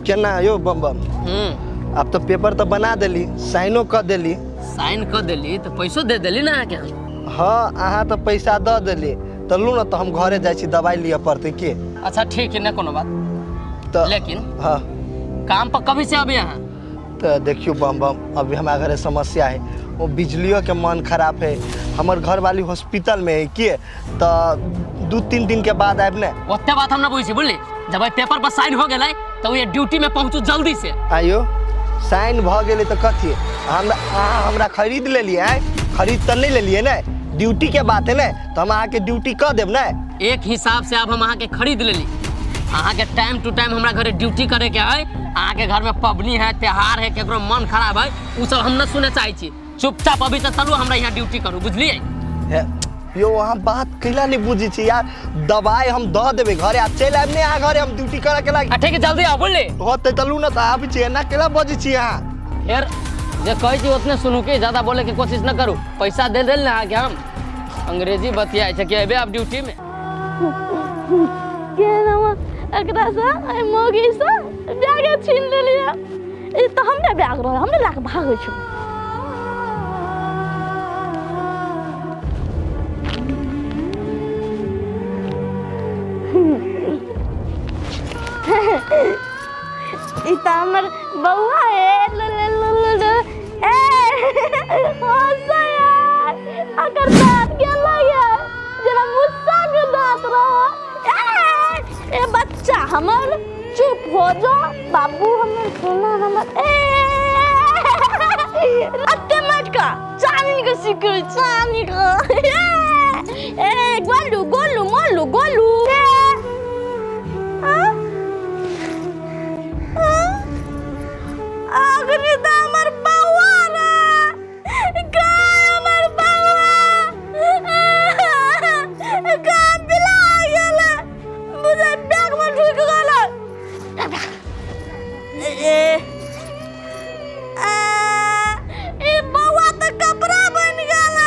केना यौ बम बम? आब तऽ पेपर तऽ बना देली, साइनो कऽ देली। साइन कऽ देली तऽ पैसो दे देली ना अहाँके हम? हँ, अहाँ तऽ पैसा दऽ देली। तऽ लू ने, तऽ हम घरे जाइ छी, दवाइ लिअ पड़तै के। अच्छा ठीक है, ना कोनो बात। तऽ लेकिन हँ, काम पर कभी से अभी अहाँ? तऽ देखियौ बम बम, अभी हमरा घरे समस्या है, ओ बिजलियोके मन खराब है, हमर घरवाली हॉस्पिटलमे है के, तऽ 2-3 दिनके बाद आबि ने। ओते बात हम ना बुझै छी, बुझली? जब एहि पेपर पर साइन हो गेलै तऽ ओ ड्यूटी में पहुँचू जल्दी से। आइयो साइन भऽ गेलै तऽ कथी, हमरा अहाँ हमरा खरीद लेलियै? आँय, खरीद तऽ नहि लेलियै ने? ड्यूटीके बात है ने, तऽ हम अहाँके ड्यूटी कऽ देब ने। एक हिसाब से आब हम अहाँके खरीद लेली। अहाँके टाइम टू टाइम हमरा घरे ड्यूटी करे के है। अहाँके घर में पबनी है, त्योहार है, केकरो मन खराब है, उ सब हम न सुने चाहै छी। चुपचाप अभी से चलू, हमरा यहाँ ड्यूटी करू, बुझलियै? हे यौ, अहाँ बात कैला नहि बुझै छी यार? दवाइ हम दऽ देबै घरे, आ चलि आयब ने अहाँ घरे, हम ड्यूटी करऽ के लागि। आ ठीक है, जल्दी आउ, बुझली? होतै। चलू ने तऽ, आबै छी। एना कैला बजै छी अहाँ? फिर जे कहै छी उतने सुनू, कि ज्यादा बोले के कोशिश न करू। पैसा दे देल ने अहाँके हम, अंग्रेजी बतियाइ छै कि अयबे आब ड्यूटी में। के एकरा से, एहि मौगी से बैगे छीन लेलियै। ई तऽ हमरे बैग रहै, हमरे लए कऽ भागै छौ। ई तऽ हमर बौआ है। ले ले ले ले ले, ए हंसै यार, अकर दाँत गेलै ये जेना मुस्सा के दाँत रह। ए ए बच्चा हमर, चुप हो जो बाबू हमर, सोना हमर। ए अत्ते मटका चानी के सिकरी, चानी के। ए गोलू गोलू मोलू गोलू। ए आ अखनी तऽ हमर बौआ रे, का हमर बौआ का बिला गेल? बुझाइ बैग में ढुकि गेल। ए आ, ई बौआ तऽ कपड़ा बनि गेल।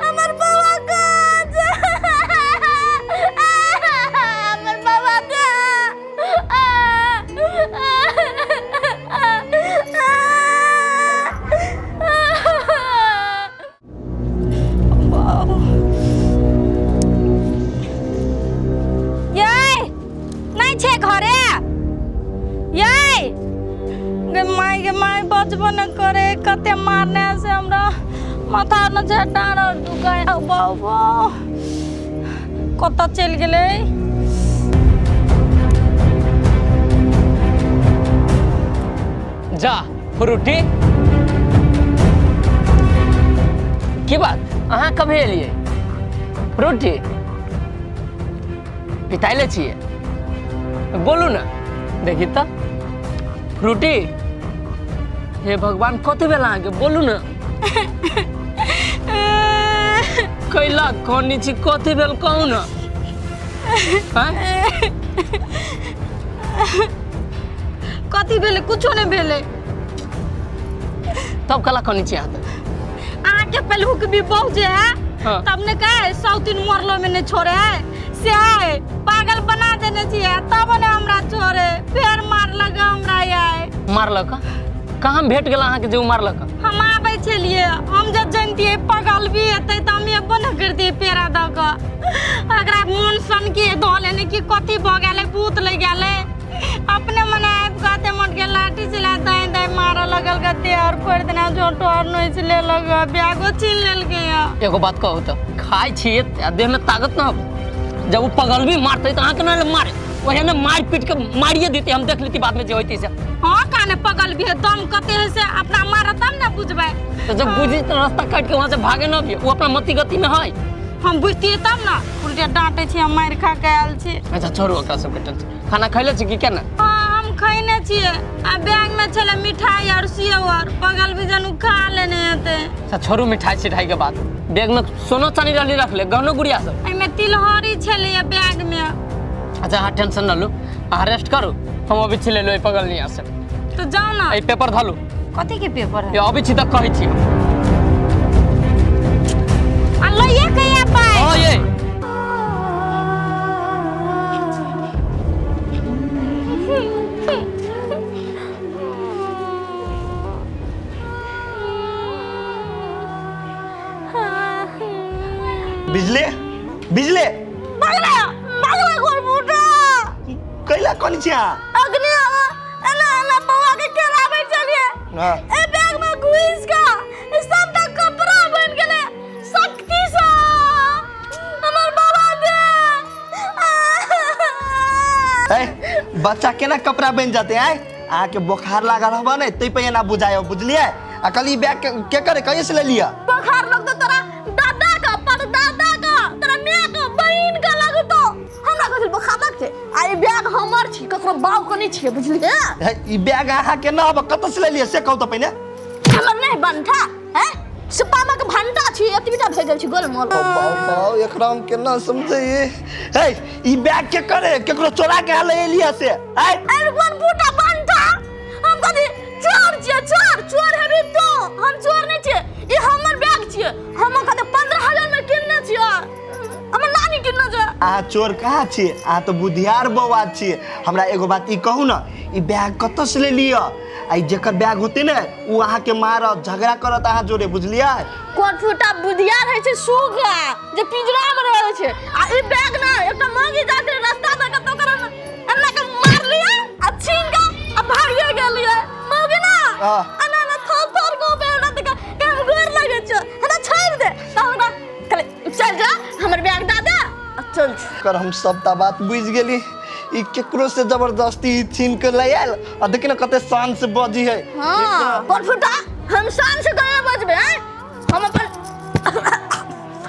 हमर बौआ कहाँ छै? हमर बौआ कहाँ? यै नहि छै घरे? यै गे माय, गे माय, बचबो न करे, कते मारने से हमरा माथा न छै, डाँड़ आर दुखाय। बाबा, कतऽ चलि गेलै? जा फ्रूटी, की बात, अहाँ कभी एलियै? फ्रूटी पिताइले छियै? बोलू ने, देखी तऽ फ्रूटी। हे भगवान, कथी भेल अहाँके? बोलू ने, कैला कनी छी? कथी भेल, कहू ने? आँय? कथी भेलै? कुछो नहि भेलै। तब कला कनी छी अहाँ तऽ? अहाँके पहलुक भी बहु जे है, तब ने कहे सौतीन मरलो में नहीं छोड़े है, से है पागल बना देने छियै, तब ने हमरा छोड़े। फेर मारलक हमरा यार। मारलक? कहाँ भेट गेल अहाँके जे ओ मारलक? हम आबै छलियै, हम जब जनतियै पगल भी हेतै तऽ हम एबो ने करतियै पेड़ा दऽ कऽ। एकरा मोन सनके धऽ लेने कि कथी भऽ गेलै, भूत लागि गेलै। अपने मने आबि कऽ एते मोटके लाठी चला दाँइ दाँइ मारऽ लगल, कते और फोड़ि देना, झोंटो और नोचि लेलक, बैगो छीन लेलकै। एगो बात कहू तऽ, खाइ छियै आ देहमे ताकत न होबै? जब ओ पगल भी मारतै तऽ अहाँके नहि मारे, ओहे ने मारि पीट के मारिए देतै, हम देख लेती बादमे जे होइतै से। हँ, काने पगल भी है, दम कते है से अपना मारत तब ने बुझबै। तऽ जब बुझी तऽ रास्ता काटि के वहाँ से भागे न भी, ओ अपना मति गति में है। हम बुझतियै तब ने उल्टे डाँटै छी, हम मारि खा के आयल छी। अच्छा छोड़ू ओकरा सबके टेंशन। खाना खैले छी कि केना? हँ, हम खैने छियै, आ बैग में छलै मिठाई और सेव और, बगल भी जनु खा लेने हेतै। अच्छा छोड़ू मिठाई सिठाई के बात। बैग में सोनो चानी रहली रखले, गहनो गुड़िया सब? एहिमे तिलहरी छलैया बैग में। अच्छा अहाँ टेंशन न लू, अहाँ रेस्ट करू, हम अबै छी ले लो पगल निया से। तऽ जाउ ने। एहि पेपर धलू। कथी के पेपर है? ये अबै छी तऽ कहै छी। आ लइए के अबै। हँ ये। बिजली बिजली भागला भागला कोन बूटा कैला कोन छी अहाँ अग्नि हवा एना एना बौआ के खेलाबै छलियै हाँ। ए बैग में घुसि के सबटा कपड़ा बनि गेलै शक्ति सँ हमर बाबा दे ए बच्चा केना कपड़ा बनि जेतै आय अहाँके बोखार लागल हबा ने तै पे एना बुझाय बुझलियै आ कल ई बैग के, के करे कहिए से ले लिअ बोखार लगतो तोरा दादा का परदादा का तोरा माय का बहिन का लगतो हमरा कथी बोखार लगते आ ई बैग हमर छी ककरो बाप के नहीं छियै बुझलियै हे, ई बैग अहाँके न हबा कतऽ से ले लिअ से कहू तऽ पहिने हमर नहीं बनता हैं सुपामा के भंटा छी एतबीटा भे गेल छी गोलमोल बाप बाप एकरा हम केना समझे हे ई बैग के करे केकरो चोरा के ले एलियै से आय अरे कोन बूटा बनता हम कथी चोर छियै चोर चोर हेबी तो हम चोर नहीं छियै ई हमर बैग छियै हम कथी 15,000 में किनने छियै हमर नानी किनने छै अहाँ चोर कहाँ छियै अहाँ तऽ बुधियार बौआ छियै हमरा एगो बात ई कहू ने ई बैग कतऽ से ले लिअ आ ई जेकर बैग होतै ने ओ अहाँके मारत झगड़ा करत अहाँ जोरे बुझलियै कोन फूटा बुधियार होइ छै सुगा जे पिंजरा में रहै छै आ ई बैग ने एकटा मौगी जात रहे रास्ता पर कतौ कर एना के मारलियै आ छीन के आ भागिए गेलियै मौगी ना हाँ। एना एना थर थर को पे हमरा देख के हम गोर लगै छै हमरा छोड़ि दे तऽ हमरा कहले चल जा हमर बैग दऽ दे आ चल कर हम सबटा बात बुझि गेली ई केकरो से जबरदस्ती छीन के ले आयल आ देखी ने कते शान से बजी है हाँ कोन फूटा हम शान से कहाँ बजबे हैं हम अपन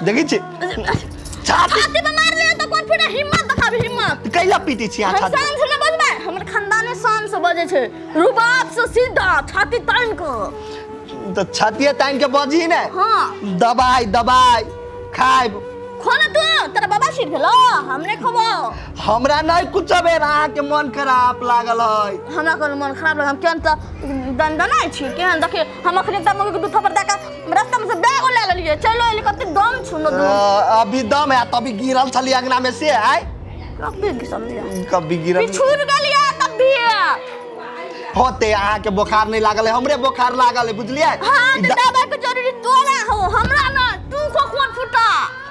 देखै छी छाती छाती पे मार लिया तो कोन फूटा हिम्मत देखाबी हिम्मत कैला पीटी छी अहाँ हम छाती शान से न बजबै हमर खानदाने शान से बजै छै रुबाब से सीधा छाती तानि कऽ तऽ छातिए तानि के बजी ने हाँ दबाई दबाई खायब खो ना तू तेरा बाबा सीट भेलो हम नहीं खबो हमरा नहीं कुछ बेर अहाँके मन खराब लागल है हमरा कोनो मन खराब लागल हम केहन तऽ दनदनाइ छी केहन देखिए हम अखनी तऽ मम्मी के दू थप्पड़ दए कऽ रास्ता में से बैगो लए लेलियै चलो एली कते दम छु न अभी दम है तभी गिरल छली अंगना में से आय कभी घिसल लिया कभी गिरल पिछुड़ गेलियै तब भी होते अहाँके बोखार नहीं लागल है हमरे बोखार लागल है बुझलियै हाँ तऽ दबाई के जरूरी तोरा हो हमरा ना तू को कोन फुटा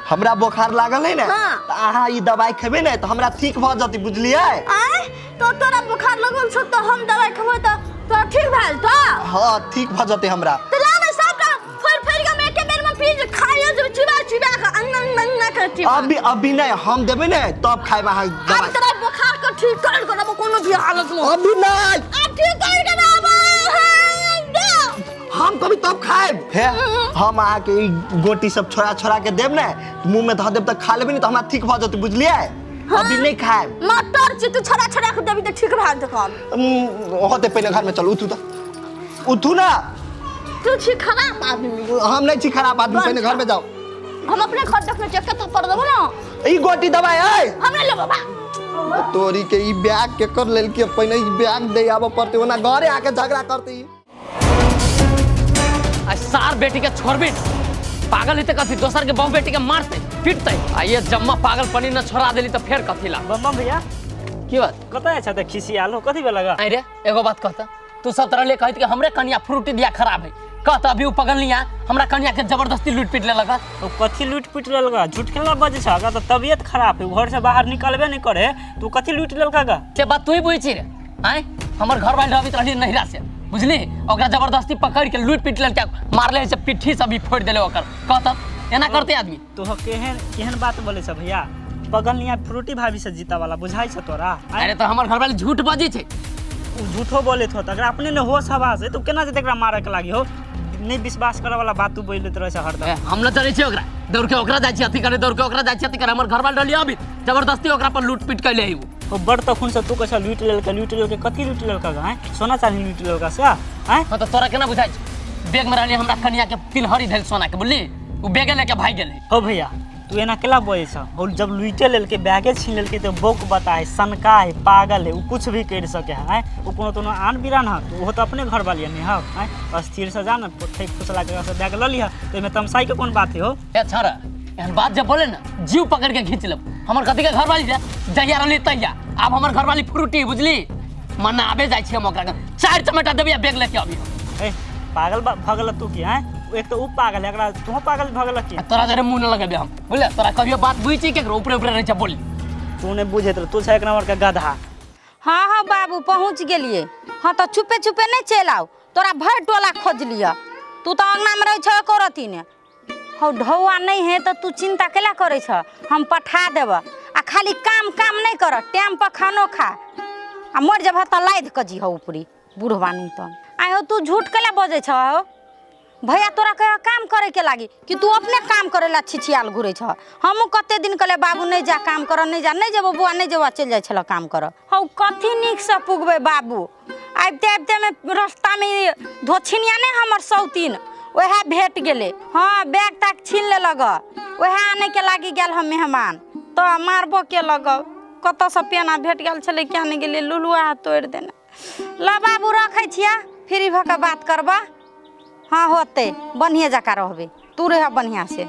हमरा बोखार लागल है ने हाँ। तऽ अहाँ ई दवाई खेबै ने तऽ हमरा ठीक भऽ जतै बुझलियै आय तो तोरा बुखार लगल छौ तऽ हम दवाई खेबै तऽ तोरा ठीक भए जेतौ हाँ ठीक भऽ जतै हमरा तऽ ला ने सबटा फोड़ि फोड़ि कऽ हम एके बेर में पी जे खाइयो जेबै चिबा चिबा कऽ अंग अंग अंग के चिबा अभी अभी नहीं हम देबै ने तब खायब अहाँ आब दवाई तोरा बुखार के ठीक कर के रहबो कोनो भी हालत में अभी नहीं आब ठीक कर के रहबो हाँ, दे। हम कभी तब खायब हे हम अहाँके ई गोटी सब छोड़ा छोड़ा के देब ने मुंह में धऽ देब तऽ खा लेबै ने तऽ हमरा ठीक भऽ जेतै बुझलियै अभी नहीं खायब मटर छी तू छड़ा छड़ा के देबी तऽ ठीक भए जेतौ काम होतै पहिने घर में चल उठू तऽ उठू ना तू छी खराब आदमी हम नहीं छी खराब आदमी पहिने घर में जाओ हम अपने घर देखने छियै कतऽ पर देबो ना ई गोटी दवाई है हम नहीं लेबो बा तोरी के ई बैग के कर लेलके पहिने ई बैग दे आबऽ पड़तै ओना घरे आके झगड़ा करतै ई। आ सार बेटी के छोड़बी पागल हेतै कथी दोसर के बहु बेटी के मारतै पिटतै आ ये जम्मा पागल पनी न छोड़ा देली तऽ फेर कथी ला बम बम भैया की बात कतऽ छै तऽ खिसियाल हो कथी भेल आइ रे एगो बात कहता तू सब तरह ले कहत कि हमरे कनिया फ्रूटी दिया खराब है कहता अभी उ पगलनिया हमरा कनिया के जबरदस्ती लूट पीट लेलक ओ कथी लूट पीट लेलक झूठ केना बजै छ अगर तऽ तबियत खराब है घर से बाहर निकलबे नहीं करे तू कथी लूट लेलक गा से बात तू ही बुझै छी रे आँय हमर घर वाली रहबी रहली नहिरा से बुझली ओकरा जबरदस्ती पकड़ के लूट पीट लेलकै मारले से पिट्ठी सब भी फोड़ि देले ओकर कहता एना करते आदमी तोह केहन केहन बात बोले छ भैया पगलनिया फ्रूटी भाभी से जीता वाला बुझाइ छ तोरा आँय? अरे तो हमर घर वाली झूठ बजै छै उ झूठो बोलैत होत अगर अपने ने होश हवास है तो केना जेतै एकरा मारऽ के लागी हो नहि विश्वास करऽ वाला बात तू बोलैत रहै छ हरदम ए, हम न चलै छियै ओकरा दौड़ के ओकरा जाइ छियै अथी करे दौड़ के ओकरा जाइ छियै अथी करे हमर घर वाली रहली अभी जबरदस्ती ओकरा पर लूट पीट कैले है उ ओ बड़ तखुन से तू कैसा लूटि लेलकै लूटि लेलकै कथी लूटि लेलकै आँय सोना चाँदी लूटि लेलकै से आँय हाँ तो तोरा केना बुझाइ छौ बैग में रहली हमरा कनिया के तिलहरी धैल सोना के बुझली उ बैगे लेके भागि गेलै हो भैया तू एना केला बजै छ और जब लूटे लेलकै बैगे छीन लेलकै तऽ बौक बता है सनका है पागल है ओ कुछ भी करि सके है आँय ओ कोनो तोनो आन बिरान है ओहो तऽ अपने घर वाली नहीं है आँय अस्थिर से जा ने ठेक फुसला के से बैग लऽ लिह तऽ एहिमे तमसाई के कोन बात है हो ए छौड़ा एहन बात जब बोले ना जीव पकड़ के खींच लेब हमर कथी के घरवाली रे जहिया रहली तहिया आब हमर घरवाली फ्रूटी बुझली मनाबे जाइ छी हम ओकरा के। चारि चमेटा देबै आ बैग लेके अबियौ ए पागल भऽ गेल तू की आँय एक तो उ पागल है, एकरा तोहू पागल भऽ गेलह की? आ तोरा जरे मुँह न लगेबे हम, बुझले? तोरा कभियो बात बुझै छी केकरो ऊपरे ऊपरे रहै छै बोली। तू नहि बुझैत रह, तू छै एक नंबर के गधा। हाँ हाँ बाबू पहुँच गेलिए। हाँ तो छुपे छुपे नहीं चलि आउ, तोरा भरि टोला खोज लिअ, तू तो अंगना में रहै छह एको रत्ती ने। हौ ढौआ नहीं है तो तू चिंता केला करै छह, हम पठा देब। आ खाली काम काम नहीं कर, टाइम पर खानो खा, आ मरि जेबह तऽ लादि कऽ जीह ऊपरी बुढ़वा नहीं तो। आइ हौ तू झूठ केला बजै छह हौ? भैया तोरा कह काम करे के लागी कि तू अपने काम करे ला छिछियाल घुरै छह? हमहूँ कते दिन कहले बाबू नहीं जा काम कर, नहीं जा, नहीं जेबो बुआ नहीं जेबो, चलि जाइ छल काम कर। हौ कथी नीकसँ पुगबै बाबू? आबिते आबिते में रास्ता में धोछिनिया नहीं हमर सौतीन वएह भेट गेलै। हाँ बैग तैग छीन लेलक, वएह आने के लागी गेल हम मेहमान, तऽ मारबो केलक। कतऽसँ पेना भेट गेल छलै किया नहि गेलियै, लुलुआ तोड़ि देने। ल बाबू रखै छियै, फ्री भऽ कऽ बात करबह। हाँ होतै, बढ़िएँ जकाँ रहबै, तू रह बढ़िआँ से।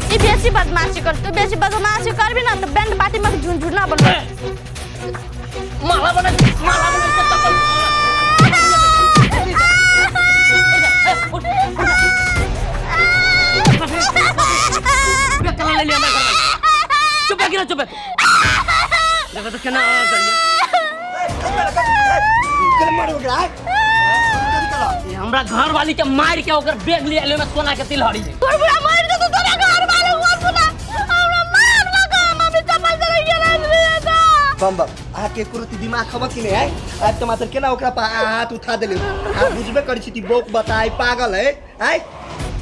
ई बेसी बदमाशी कर, तू बेसी बदमाशी करबी ना तो बैंड पार्टी में झुनझुना बनबै। माला बना माला बना के तपल। चला ले लिया मैं घर में। चुप है कि ना चुप है? देखो तो केना करिए। हमरा घर वाली के मार के ओकर बैग ले आले में सोना के तिलहरी है। तोर बुढ़ा मार दे तो तोरा घर वाले हुआ सुना हमरा मार लगा मम्मी चप्पल चले गेल रे दा। बम बम अहाँ के एको रत्ती दिमाग खबर कि नहीं है? आज तो मात्र केना ओकरा पर हाथ उठा देले? अहाँ बुझबे करै छी कि बौक बताई पागल है। आय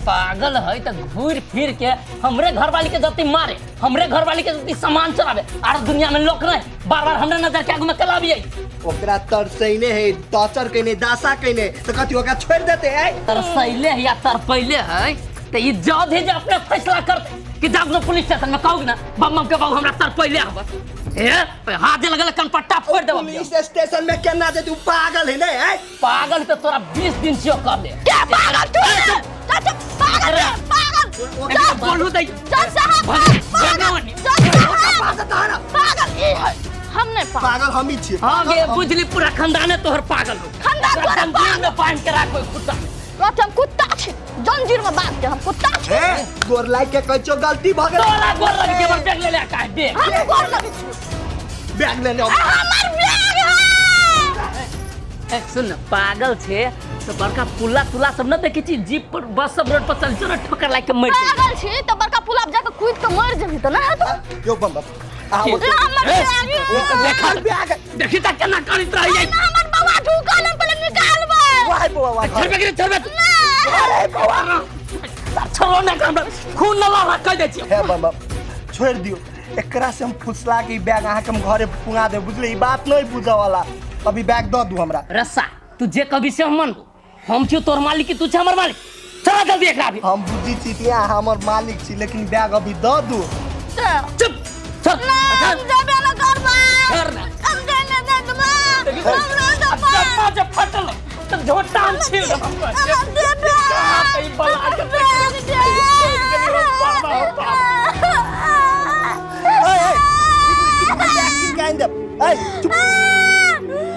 पागल है तो घूर फिर के हमरे घर वाली के जति मारे, हमरे घर वाली के जति सामान चलावे, आर दुनिया में लोग नहीं बार बार हमरे नजर के आगू में कलाबिए। ओकरा तरसैने है, टॉर्चर कइने, दासा कइने, तो कथी ओकरा छोड़ देते? आय तरसैले है या तरपैले है तो ई जद है जे अपने फैसला करते कि जाओ ना पुलिस स्टेशन में कहू ना बम बम के बाबू हमरा तरपैले हब। ए हाथ जे लगल कनपट्टा फोड़ देब। पुलिस स्टेशन में केना जेते? उ पागल है ने? आय पागल तो तोरा 20 दिन से कर ले। क्या पागल तू? चाचा पागल अरे। पागल एकरा बोलू दई जज साहब भगवान जज साहब पागल पागल ई है, हम नहीं पागल। पागल हम ही छियै। हाँ गे बुझली पूरा खानदाने तोहर पागल हो। खानदान तोरा तोहर जंजीर में बांध के राखो कुत्ता। रथ हम कुत्ता छी, जंजीर में बांध के हम कुत्ता छी। ए गोर लाग के कहै छौ गलती भ गेल। तोरा गोर लग के बैग ले ले काहे बैग? हम गोर लगै छी। बैग लेने आउ। हमर बैग है। ए सुन न, पागल छे तो बड़का पुला तुला सब न देखै छी, जीप पर बस सब रोड पर चल छौ न, ठोकर लाग के मरि जेबही। पागल छी तो बड़का पुला पर जाके कूद के मर जेबही तो ना हेतौ। यो बम बम अहाँ की? हमर ए, बैग है। ओ तऽ देखा बैग देखी त केना करैत रहै। हमर बौआ ढुकल हम पहिले निकालबै। वाह बौआ वाह। छोड़बे कि नहि छोड़बे? अरे बौआ छोड़ो ना हमरा खून न लाला कह दै छियौ। हे बम बम छोड़ दियो, एकरा से हम फुसला के ई बैग अहाँ के हम घरे पुगा देब, बुझलियै? ई बात नहीं बुझऽ वाला। अभी बैग दऽ दू हमरा। रस्सा तू जे कभी से हम मानबो, हम छियौ तोहर मालिक कि तू छै हमर मालिक? चला जल्दी एकरा अभी। हम बुझी छी कि अहाँ हमर मालिक छी, लेकिन बैग अभी दऽ दू। चुप चल। हम जेबे न करबै। छोड़ ना। हम जेबे न करबै। हमरा दबा। डब्बा जे फटल तऽ झोटा हम छील देब। हमर देबे। ई बला के बैग दे। ए ए बैग कीन के आनि देब। ए चुप।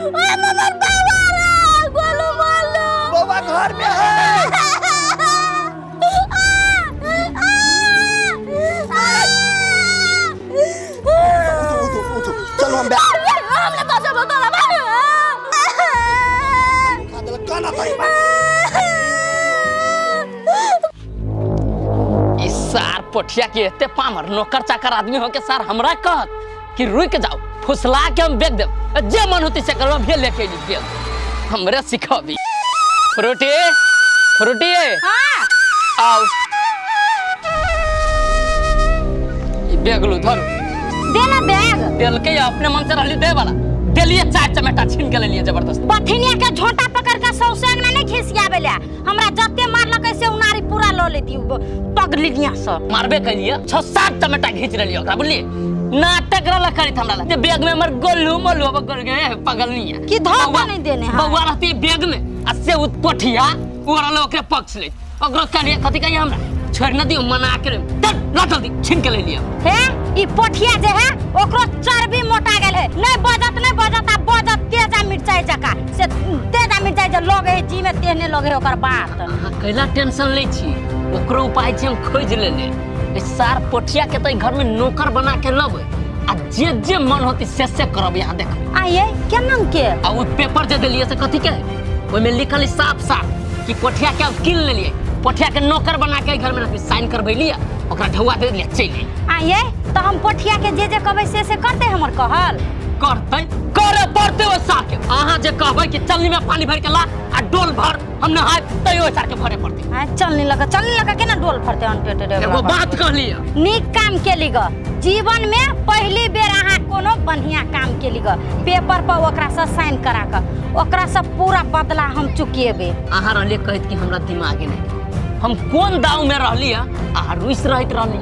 ओए हमर बौआ रे, गोलू मोलू। बौआ घर में है। उठो उठो उठो चलो हम बैग हमने बचाबो तोरा खा देलक काना तई। ई सार पोठिया के एते पामर नौकर चाकर आदमी हो के सार हमरा कहत कि रुक जाओ फुसला के हम बेच देब, जे मन होती से करब, भेल लेके अइली बेच हमरे सिखबी। फ्रूटी फ्रूटी हाँ आओ ई बैग लू धरू। दे ना बैग। देलकै अपने मन से रहली दे वाला, देलिए 4 चमेटा छीन के लेलिए जबरदस्त। पथिनिया के झोंटा पकड़ के सौसे अंगना नहीं खिसियाबे ले, हमरा जते मारलकै से उनारी पूरा ल लेती पगलिनिया सब। मारबे कलिए 6-7 चमेटा घींच लेलिए ओकरा, बुझलिए? नाटक रहल करैत हमरा लग जे बैग में हमर गोलू मोलू अब गोल गए पगलनी है कि धोखा नहीं देने है। बौआ रहती बैग में आ से उ पोठिया उ रहल ओकरे पक्ष ले, ओकरो करिए कथी कहिए हमरा छोड़ न दियो मना के चल ला जल्दी छीन के ले लियो। हे ई पोठिया जे है ओकरो चर्बी मोटा गेल है, नहीं बजत नहीं बजत आ बजत तेजा मिरचाई जका से तेजा मिरचाई जे लगे है जी में तेहने लगे है ओकर बात। अहाँ कैला टेंशन लै छी, ओकरो उपाय छै, हम खोजि लेले। एहि सार पोठिया के तऽ घर में नौकर बना के लबै आ जे जे मन होतै से से करब। यहाँ देखबै आये केना के आ ओ पेपर जे देलियै से कथी के? ओहिमे लिखल है साफ साफ कि पोठिया के अब कीन लेलियै, पोठिया के नौकर बना के घर में रखबी। साइन करबैलियै, ओकरा ढौआ दे देलियै, चलि अयली। आये तऽ हम पोठिया के जे जे कहबै से से करतै हमर कहल? करतै, करे पड़तै ओहि सार के। अहाँ जे कहबै कि चलनी में पानी भरि के ला आ डोल भर हम नहाय, तैयो ओहि सार के भरे पड़तै। आय चलनी लगा, चलनी लगा केना डोल फरतै अनटेटे रे? एगो बात कहलियै। नीक काम केली ग, जीवन में पहली बेर अहाँ कोनो बढ़िया काम केली ग। पेपर पर ओकरा से साइन करा के ओकरा से पूरा बदला हम चुकेबे। अहाँ रहलियै कहैत कि हमरा दिमागे नहि, हम कोन दाव में रहली है, अहाँ रुसि रहैत रहली।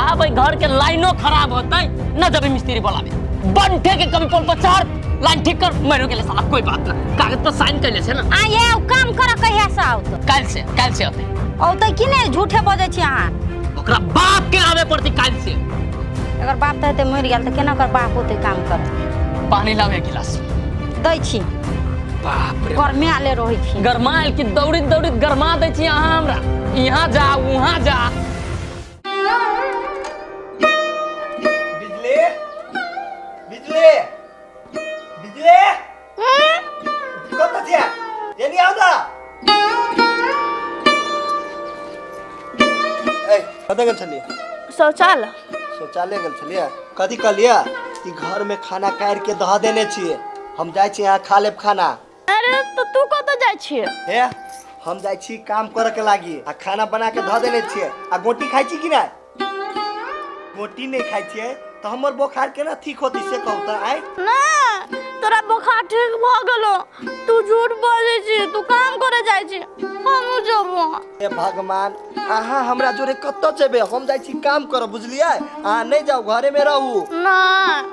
आब एहि घर के लाइनो खराब होतै न जब मिस्त्री बोलाबे बंठे के कभी पोल पर चढ़ लाइन ठीक कर मरो गेले साला। कोई बात ना, कागज पर साइन कैले छै ना। आ ये उ काम कर कहिया से आओत? काल्हि से, काल्हि से अतै। औतै कि नहि? झूठे बजै छी अहाँ। ओकरा बाप के आवे पड़तै काल्हि से। अगर बाप तऽ हेतै मरि गेल तऽ केना ओकर बाप होतै काम कर? पानी लावे गिलास। दै छी। बाप रे, गरमाले रहै छी। गरमायल कि दौड़ित दौड़ित गरमा दै छी अहाँ हमरा। यहाँ जा वहाँ जा। बिजली, बिजली, बिजली, कतऽ छियै? एनी आउ न। ए, कतऽ गेल छलियै? शौचालय। शौचालय गेल छलियै? कथी कहलियै कि घर में खाना काटि के दह देने छियै, हम जाइ छी अहाँ खा लेब खाना। अरे तो तू कतऽ जाइ छियै? हे, हम जाइ छी काम करे के लागी आ खाना बना के धऽ देने छियै। आ गोटी खाइ छी कि नहि? गोटी नहि खाइ छियै तऽ हमर बोखार केना ठीक होतै से कहू तऽ आइ? ना, तोरा बोखार ठीक भऽ गेलो, तू झूठ बजै छी। तू काम करे जाइ छी, हमहूँ जेबो। हे भगवान, अहाँ हमरा जोरे कतऽ जेबै? हम जाइ छी काम करब, बुझलियै? अहाँ नहि जाउ, घरे में रहू। ना,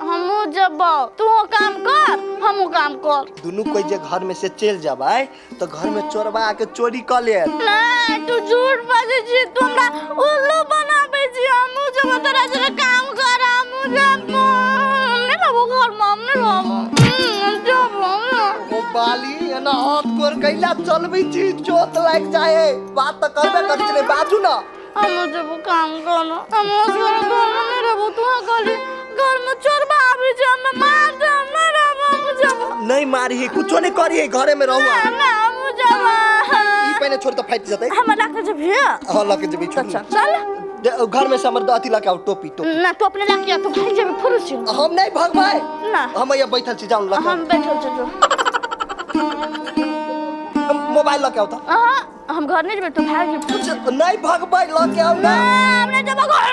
हमहूँ जेबो। तू काम कर, हमहूँ काम कर। दुनू कोई जे घर में से चलि जेबै तऽ घर में चोरबा आके चोरी कऽ लेत। ना, तू झूठ बजै छी, तू हमरा उल्लू बनाबै छी। हमहूँ जेबो तोरा जोरे काम कर, हमहूँ जेबो। हम नहि रहबो घर में, हम नहि रहबो। जेबो। ओ बाली, एना हाथ गोर कैला चलबै छी? चोट लागि जाए है। बात तऽ करबे करै छी, बाजू न। हमहूँ जेबो काम कर, हमहूँ असगर घर में नहि रहबो। तू कहली घर में चोरबा आबै छै, हमे मार दे, हम नहि रहबो, हमहूँ जेबो। नहीं मारी, कुछो नहीं करी, घरे में रहू। ना ना, हमहूँ जेबो। ई पहिने छोड़ तऽ फाटि जेतै। हमरा लऽ के जेबही? हाँ, लऽ के जेबै, छोड़। अच्छा चल। घर में से हमर अथी लऽ के आउ, टोपी, टोपी। ना, तू अपने लऽ के आ, तू भागि जेबही फुरुस छी। हम नहीं भगबै। ना। हम यहाँ बैठल छी, जाउ लऽ के आउ। हम बैठल छी, जो। हम मोबाइल लऽ के आउ तऽ। अहाँ हम घर नहीं जेबै, तू भागि जेबही। कुछ नहीं भगबै, लऽ के आउ ना। ना, हम नहीं जेबै घर।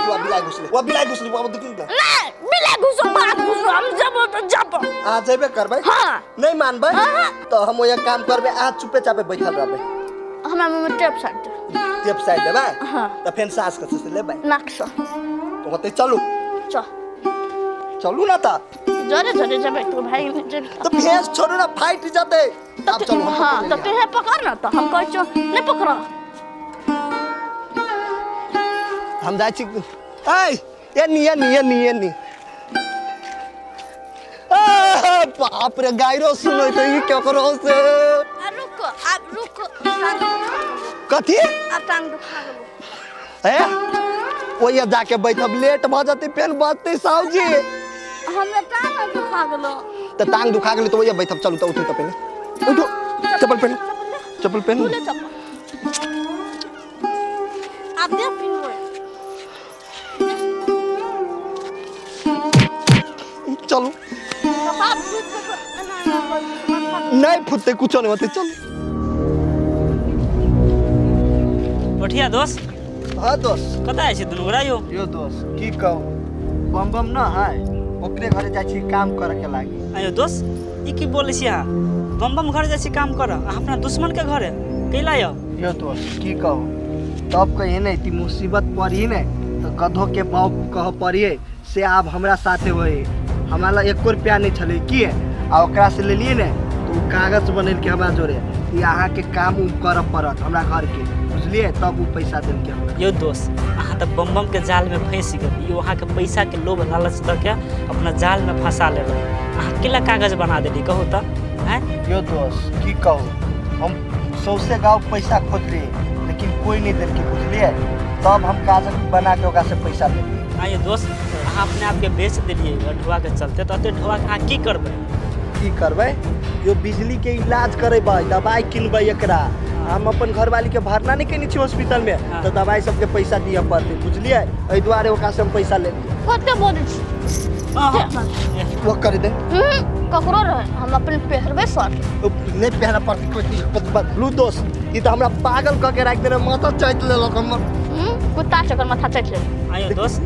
वहाँ बिलाइ घुसलै, वहाँ बिलाइ घुसलै, वहाँ देखियौ ने। ना, बिलाइ घुसो, बाघ घुसो, हम जेबो तऽ जेबो। अहाँ जेबे करबै? हाँ। नहीं मानबै? हाँ। तऽ हम ओहि काम करबै, अहाँ चुपे चापे बैठल रहबै। हमरा मुँह में टेप साटि दे। टेप साटि देबै? हाँ। तऽ फेर सास कतऽ से लेबै? नाक सँ। होतै, चलू। चल। चलू ना तऽ। जरे जरे जेबै, तू भागि नहि जेबही। तऽ फेर छोड़ू ना, फाटि जेतै। आब चलू, हम हाँ, पकड़ि तऽ लेलियै। तूहे पकड़ ना, तऽ हम कहै छियौ नहि पकड़। हम जाइ छी। ऐ, एनी एनी एनी एनी। आ, बाप रे, गायरो सुनै तऽ ई केकरो से। आ रुक, आब रुक, टांग। कथी? आब टांग दुखा गेलौ। ए, ओहिया जाके बैठब, लेट भऽ जेतै, फेर बजतै साहुजी। हमरा टांग दुखा गेलौ। तऽ टांग दुखा गेलै तऽ ओहिया बैठब। चलू तऽ, उठू तऽ पहिने, उठू, चप्पल पहिनू, चप्पल तू पहिनू। ले चप्पल, आब दे पिन्हबै। चलू। कपार फूटि जेतौ, एना एना करै छी, माथा। नहि फुटतै, कुछो नहि होतै, चलू। बढ़िया दोस्त। हाँ दोस्त। कतऽ जाइ छी दुनू गोरा यौ? यो दोस्त, की कहू, बम बम न है, ओकरे घरे जाइ छी काम करे के लागी। आयो दोस्त, ई की बोलै छी अहाँ? बम बम घर जाइ छी काम करऽ, अहाँ अपना दुश्मन के घरे कैला यौ? यो दोस्त, की कहू, तब कहिए नहीं ती मुसीबत पड़ी ने तो गधो के बाप कह पड़िए से आब हमरा साथे होए। हमरा लग एको रुपया नहीं छलै की, आ ओकरा से लेलिए ने तो उ कागज बनेलकै हमरा जोरे कि अहाँके काम उम करऽ पड़त हमरा घरके। बुझलियै? तब ओ पैसा देलकै हमरा। यौ दोस्त, अहाँ तऽ बम बम के जाल में फंसि गेल। ई अहाँके पैसा के लोभ लालच दऽ के अपना जाल में फंसा लेलक। अहाँ केला कागज बना देली कहू तऽ? आँय यो दोस्त, की कहू, हम सौंसे गाँव पैसा खोजलियै लेकिन कोई नहीं देलकै, बुझलियै? तब हम कागज बना के ओकरा से पैसा लेलियै। आँ यौ दोस्त, अहाँ अपने आपके बेच देलियै ढोआ के चलते, तऽ एते ढोआ के अहाँ की करबै? की करबै यो, बिजली के इलाज करेबै, दवाई किनबै एकरा। हम अपन घरवाली के भरना नहीं केने छी हॉस्पिटल में, तऽ दवाई सबके पैसा दिअ पड़तै, बुझलियै? एहि दुआरे ओकरा से हम पैसा लेलियै। कते बोलै छी? वो कर दे। ककरो रहे, हम अपन पहिरबै शर्ट। नहीं पहना पड़तै। लू दोस्त, ई तऽ हमरा पागल कऽ के राखि देने, माथा चाटि लेलक हमर। कुत्ता चक्कर माथा चाटि लेलक। आँ यौ दोस्त,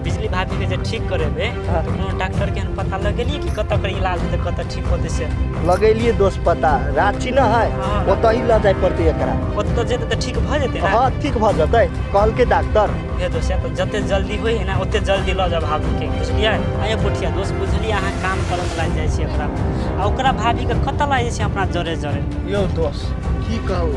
बिजली भाभी के जे ठीक करेबै हाँ। तऽ कोनो डॉक्टर के पता लगेलियै कि कतऽ के इलाज हेतै, कतऽ ठीक होतै से? लगेलियै दोस्त पता, रांची न है, हाँ। ओतऽ ही लऽ जाय पड़तै एकरा। ओतऽ जेतै तऽ ठीक भऽ जेतै ने? हाँ, ठीक भऽ जेतै कहलकै डॉक्टर। हे दोस्त, तऽ जते जल्दी होइ है ना ओते जल्दी लऽ जाउ भाभी के, बुझलियै? आँ यौ पोठिया दोस्त, बुझलियै अहाँ काम करऽ लागि जाइ छी ओकरा, आ ओकरा भाभी के कतऽ लागि जाइ छी अपना जरे जरे? यौ दोस्त, की कहू,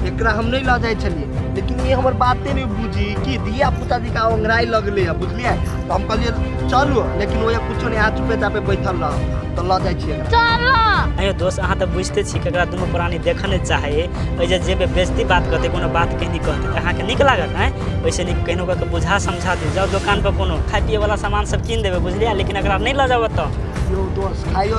एकरा हम नहीं लऽ जाइ छलियै लेकिन ई हमर बाते नहीं बुझी कि धिया पुता जी का ओंघराइ लगलै है, बुझलियै? तऽ हम कहलियै चलू, लेकिन ओहे कुछो नहीं, अहाँ चुपे चापे बैठल रह, तऽ लऽ जाइ छियै एकरा। चल। आँ यौ दोस्त, अहाँ तऽ बुझिते छी ककरा दुनू प्राणी देखऽ नहि चाहै एहि जे जेबै बेजती बात कहतै, कोनो बात कहीं कहतै तऽ अहाँके नीक लागत? आँय, ओहिसँ नीक केहनो कऽ के बुझा समझा दियौ। जाउ दोकान पर कोनो खाय पियै वाला सामान सब कीन देबै, बुझलियै? लेकिन एकरा नहि लऽ जाउ ओतऽ। यौ दोस्त, खाइयो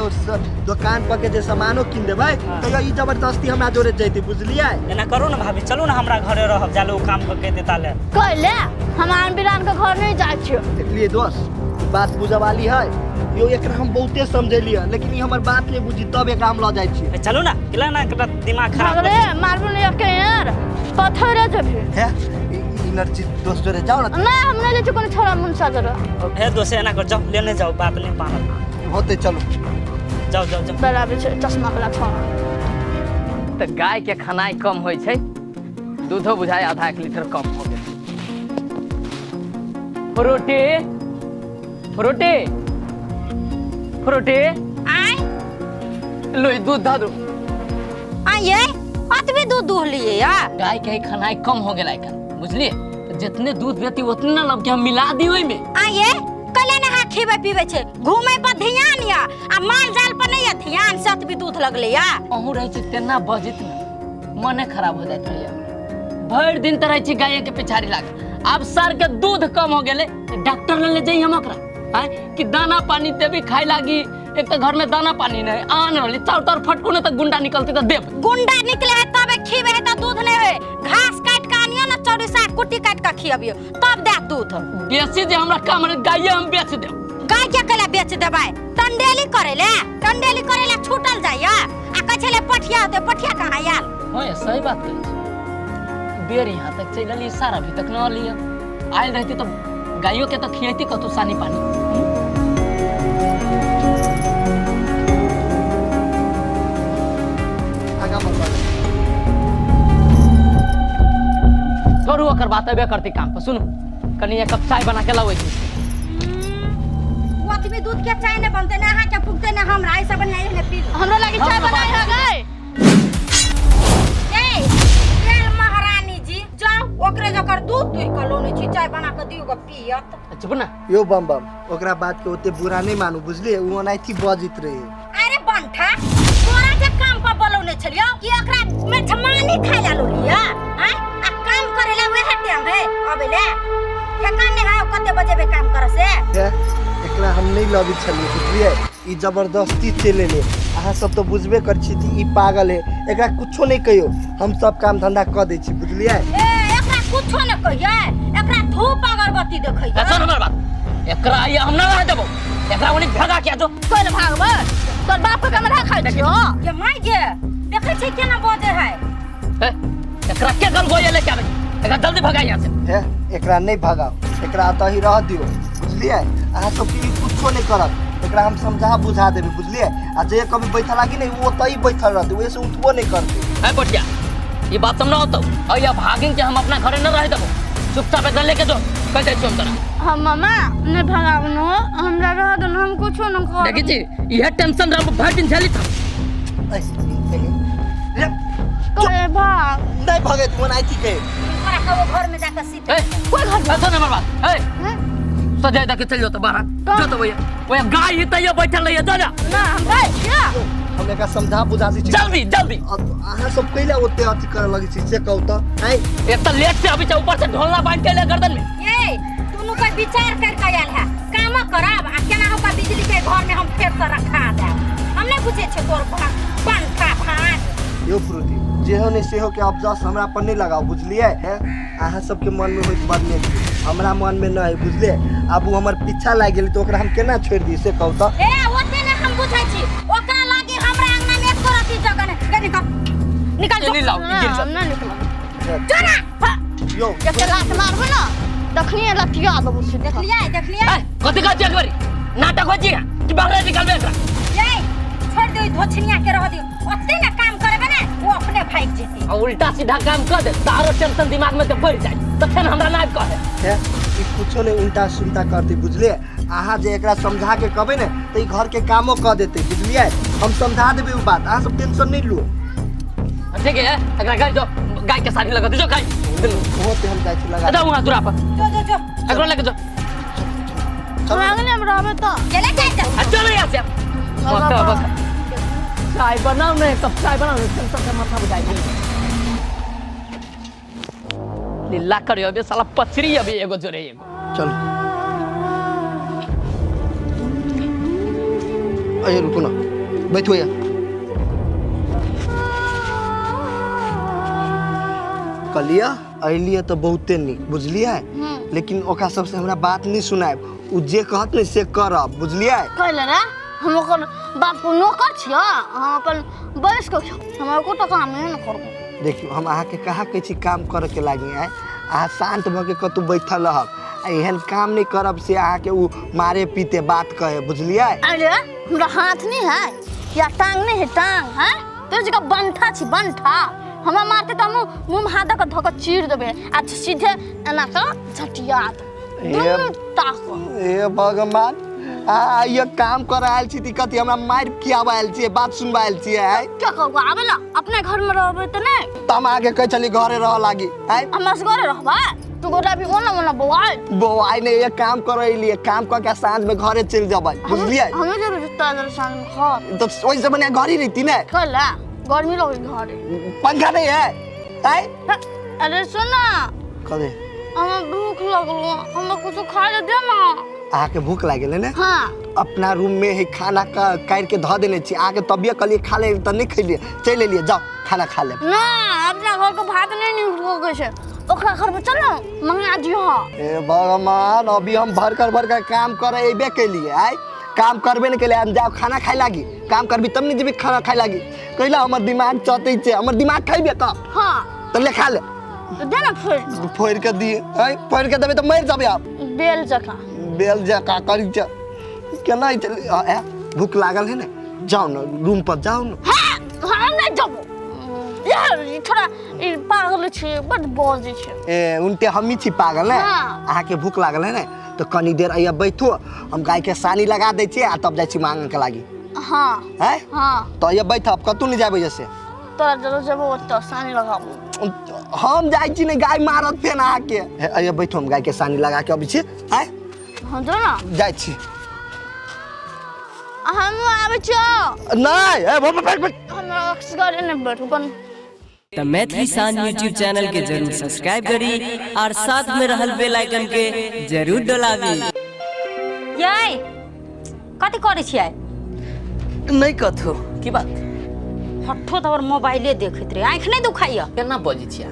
दोकान पर के जे सामानो कीन देबै तैयो ई जबरदस्ती हमरा जोरे जैतै, बुझलियै? एना करू ने भाभी, चलू ने हमरा घरे रहब जाले ओ काम कऽ के देता ले। कहले हम आन बिरान के घर नहीं जाइ छियै। देखलियै दोस्त, बात बुझऽ वाली है। यौ एकरा हम बहुते समझेलियै लेकिन ई हमर बात नहीं बुझी, तब एकरा हम लऽ जाइ छियै। चलू ना, केला ना एकरा दिमाग खराब भागरे मारबो नहीं के यार, पत्थर जेबही। हे इनर्जी दोस्त जोरे जाओ ना। नहीं, हम नहीं जाइ छियै कोनो छोरा मुनसा जोरे। हे दोस्त, एना कर जाओ, लेने जाओ, बात नहीं मानब। होते चलू। जाओ जाओ जाओ। बराबर छै चश्मा वाला छोरा। तऽ गाय के खनाइ कम होइ छै, दूधो बुझाय आधा एक लीटर कम हो गेल। फ्रूटी फ्रूटी फ्रूटी। आय लो ई दूध दऽ दू। आय ये अतबे दूध दूहलियै या? गाय के खनाइ कम हो गेल आइकाल्हि, बुझलियै? तऽ जितने दूध देती उतने ना लब के हम मिला दी ओहिमे। आय ये कले ने हाथ खिबै पीबै छै, घूमै पर ध्यान या आ माल जाल पर नहीं या ध्यान, से अतबी दूध लगले या। अहूँ रहै छी तेना बजैत ने मने खराब हो जाइत रहैया। भरि दिन तऽ रहै छी गाये के पिछाड़ी लागल, आब सर के दूध कम हो गेलै तऽ डॉक्टर लग ले जाइ हम ओकरा। आँय कि दाना पानी देबी खाय लागी, एक तऽ घर में दाना पानी नहीं आन रहली, चाउर ताउर फटकू ने तऽ गुंडा निकलते तऽ देब। गुंडा निकले है तबे खिबे है तऽ दूध नहीं होय, घास काट के आनियो ना, चौरीसा कुट्टी काट के खियबियो तब दे दूध। बेसी जे हमरा काम रहे गाये हम बेच देब। गाय के केला बेच देबै? टंडेली करेले, टंडेली करेले छूटल जाइया आ कहै छलै पठिया होतै, पठिया कहाँ आयल? हाँ सही बात कहै छी, बेर यहाँ तक चलि एलियै, सार अभी तक न एलियै। आयल रहती तऽ गाइयो के तऽ खियैती कतौ सानी पानी। आगाँ बढ़। छोड़ू ओकर बात, अबे करती काम पर। सुनू, कनी एक कप चाय बना के लाबै छी। अतबी दूध के चाय नहीं बनते ना, अहाँ के पुगते ना हमरा, ऐसा बढ़िया एहने पी लो। हमरा लागी चाय बनाई है गए। ए रेल महारानी जी जाओ ओकरे जकर दूध दुहि के लोने छी, चाय बना के दियौ ग पियत। चुप ना। यो बम बम, ओकरा बात के ओते बुरा नहीं मानू, बुझलियै? ओ ओनाहिते बजैत रहे। अरे बंठा, तोरा जे काम पर बोलौने छलियौ कि ओकरा मेछमानी खाय ला लोलिया? आय आ काम करे ला वएह टाइम है अबे ले ठेकान नहीं है कते बजेबे काम करे से। हे, एकरा हम नहीं लबै छलियै, बुझलियै? ई जबरदस्ती चलि एलै। अहाँ सब तऽ बुझबे कर छी कि ई पागल है, एकरा कुछो नहीं कहियौ, हम सब काम धंधा कऽ दै छी, बुझलियै? ए एकरा कुछो न कहियै, एकरा धूप अगरबत्ती देखैयै। सुन हमर बात, एकरा आइ हम न रह देबौ, एकरा ओनी भगा के जो। कल भागबै तोर बाप के कमरा खाइ छियो। ये my गे देखै छै केना बजै है। ए, एकरा के गल गोये लेके आबै, एकरा जल्दी भगा यहाँ से। हे, एकरा नहीं भगाओ, एकरा एतऽ ही रह दियौ, बुझलियै? अहाँ सबके ई कुछो नहीं करत, एकरा हम समझा बुझा देबै, बुझलियै? आ जे कभी बैठऽ लागी ने ओ ओतऽ ही बैठल रहतै, ओहिसँ उठबो नहीं करतै। ए बटिया, ये बात समझ होतो, और या भागिन के हम अपना घरे न रह देबो, चुपचाप एकरा लेके जो, कह दै छियौ हम तोरा। हम मामा नहीं भगाबनो, हमरा रह देनो, हम कुछो न करब। देखै छी इहे टेंशन रह भरि दिन झेली था। ए, कहे भाग। नहीं भगत मनाई थी के तोरा कहो घर में जाकर सीते ए कोई घर में सुन हमर बात ए सजाय दके चल जो तो बाहर जो तो भैया भैया गाय ही तैयो बैठल रहिए जा जा ना हम गए क्या हम एकरा समझा बुझा दी छी जल्दी जल्दी अब अहाँ सब कैला ओते अथी करे लगे छी से कहू तऽ आँय एक तो लेट से अभी छै ऊपर से ढोलना बांध के ले गर्दन में ए दुनू का विचार कर के आयल है काम करब आ केना होका बिजली के घर में हम फेर से रखा देब हम नहीं बुझे छे तोर पंखा भाग यौ फ्रूटी जेहो नहि सेहो के अफजस हमरा पर नहि लगाओ बुझलियै हैं अहाँ सबके मन में होइत बदले हमरा मन में नहि बुझलियै आब ओ हमर पीछा लागि गेल तऽ ओकरा हम केना छोड़ि दी से कहू तऽ ए ओते ने हम बुझै छी ओकरा लागी हमरा अंगना में एको रत्ती जगह नहीं गे निकल निकल जो नहीं लाओ ना गिर हम जा ना निकलब जो ना हाँ, यौ जब लात मारबे ना तखनी लतिया देबो सीधा देखलियै देखलियै ए कथि कहै छी एकबारी नाटक होइ छी कि बाहर निकलबे एकरा ये छोड़ दियो धोछनिया के रह दियो ओते ने काम करबे ने वो अपने भाग जेती आ उल्टा सीधा काम कर दे तारो टेंशन दिमाग में तो बढ़ जाए तो फेर हमरा ना कहे हे ई कुछो नहि उल्टा सुल्टा करतै बुझलियै अहाँ जे एकरा समझा के कहबै ने तऽ ई घर के कामो कऽ देतै बुझलियै हम समझा देबै ओ बात अहाँ सब टेंशन नहि लू ठीक है एकरा गाय जो गाय के साड़ी लगा दे जो गाय ओहो ते हम जाइ छी लगा जाओ वहां दूरा पर जो जो जो एकरो लेके जो चलू। अंगने में रहबे तो चले जाए जा आ चलो यहाँ से बका बका चाय बनाओ ने कब चाय बनाओ ने टेंशन से माथा बुझाई लीला करियो अबे साला पचरी अबे एगो जोरे एगो चलो अरे रुको ना बैठो यहाँ कहलियै अलियै तऽ बहुते नीक बुझलियै लेकिन ओकरा सबसे हमरा बात नहीं सुनायब ओ जे कहत ने से करब बुझलियै कहले रे हम ओकर बाप को नौकर छियै हम अपन बैस के हम एको टका नहीं ने करबो देखियौ हम अहाँके कहाँ कहै छी काम करऽके लागी आइ अहाँ शान्त भऽ के कतहु बैठल रहब आ एहन काम नहि करब से अहाँके ओ मारे पीते बात कहे बुझलियै अरे हमरा हाथ नहीं है या टांग नहीं है टांग है तोर जगह बंठा छी बंठा हमरा मारते तऽ हम मुँह में हाथ दऽ कऽ धऽ कऽ चीर देबै आ सीधे एना कऽ झटिया देबै दुनू ताक हे भगवान आ ये काम कर आयल छी कथी हमरा मारि खियाबऽ आयल छियै बात सुनबा आयल छियै आइ क्या करबो आबे ला अपने घर में रहबै तऽ नहि तऽ हम अहाँके कहै छली घरे रहऽ लागी आइ हमरा से घरे रहबै तू गोटा भी ओना ओना बौआइ बौआइ नहि ये काम करे एलियै काम कऽ के साँझ में घरे चलि जेबै बुझलियै हमें जरूर जूता जरूर साँझ में घर तऽ ओहि से बढ़िआँ घरे रहिती ने कल गर्मी लगे घरे पंखा नहीं है आइ अरे सुन ना कहे हमरा भूख लगलो हमरा कुछ खाए ले दे ना अहाँके भूख लागि गेलै ने हाँ अपना रूम में है खाना काटि के धऽ देने छी अहाँके तबियत कहलियै खा ले तऽ नहि खेलियै चलि एलियै जाउ खाना खा लेब ना अपना घर के भात नहीं नीक लगै छै ओकरा घर पर चल मंगा दियो हे भगवान अभी हम भरकर भरकर काम करे अयबे केलिए आइ काम करबे नहि केलिए हम जाउ खाना खाय लागी काम करबी तब नहि जेबी खाना खाय लागी कैला हमर दिमाग चतै छै हमर दिमाग खैबे तऽ हाँ तऽ ले खा ले तो दे ना फिर फोड़ि के दिए आइ फोड़ि के देबै तऽ मरि जेबै आब बेल जकाँ बेल जकाँ करी छै केना ई चल आ, भूख लागल है ने जाउ ने रूम पर जाउ ने हाँ हम नहीं जबो यार ई थोड़ा ई पागल छै बड बजै छै ए उनटे हमही छी पागल ने हाँ। अहाँके भूख लागल है ने तऽ कनी देर अइया बैठो हम गाय के सानी लगा दै छियै आ तब जाइ छी मांगे के लागी हाँ हैं हाँ तऽ अइया बैठब कतहु नहि जाबै जैसे तोरा जरूर जबो ओतऽ सानी लगाबो हम जाइ छी ने गाय मारत फेन अहाँके हे, अइया बैठो हम गाय के सानी लगा के अबै छी आँय हाँ जो ना जाइ छी हमहूँ आबै छियौ नहि ए, बैठ, बैठ, बैठ। हमरा असगरे नहि बैठू कन त मैथिली शान यूट्यूब चैनल के जरूर सब्सक्राइब करी और साथ में रहल बेल आइकन के जरूर डोलाबी। यै कथी करै छियै? नहीं कथो की बात हट्ठो तोहर मोबाइले देखैत रहे, आँखि नहि दुखाइया? केना बजै छियै?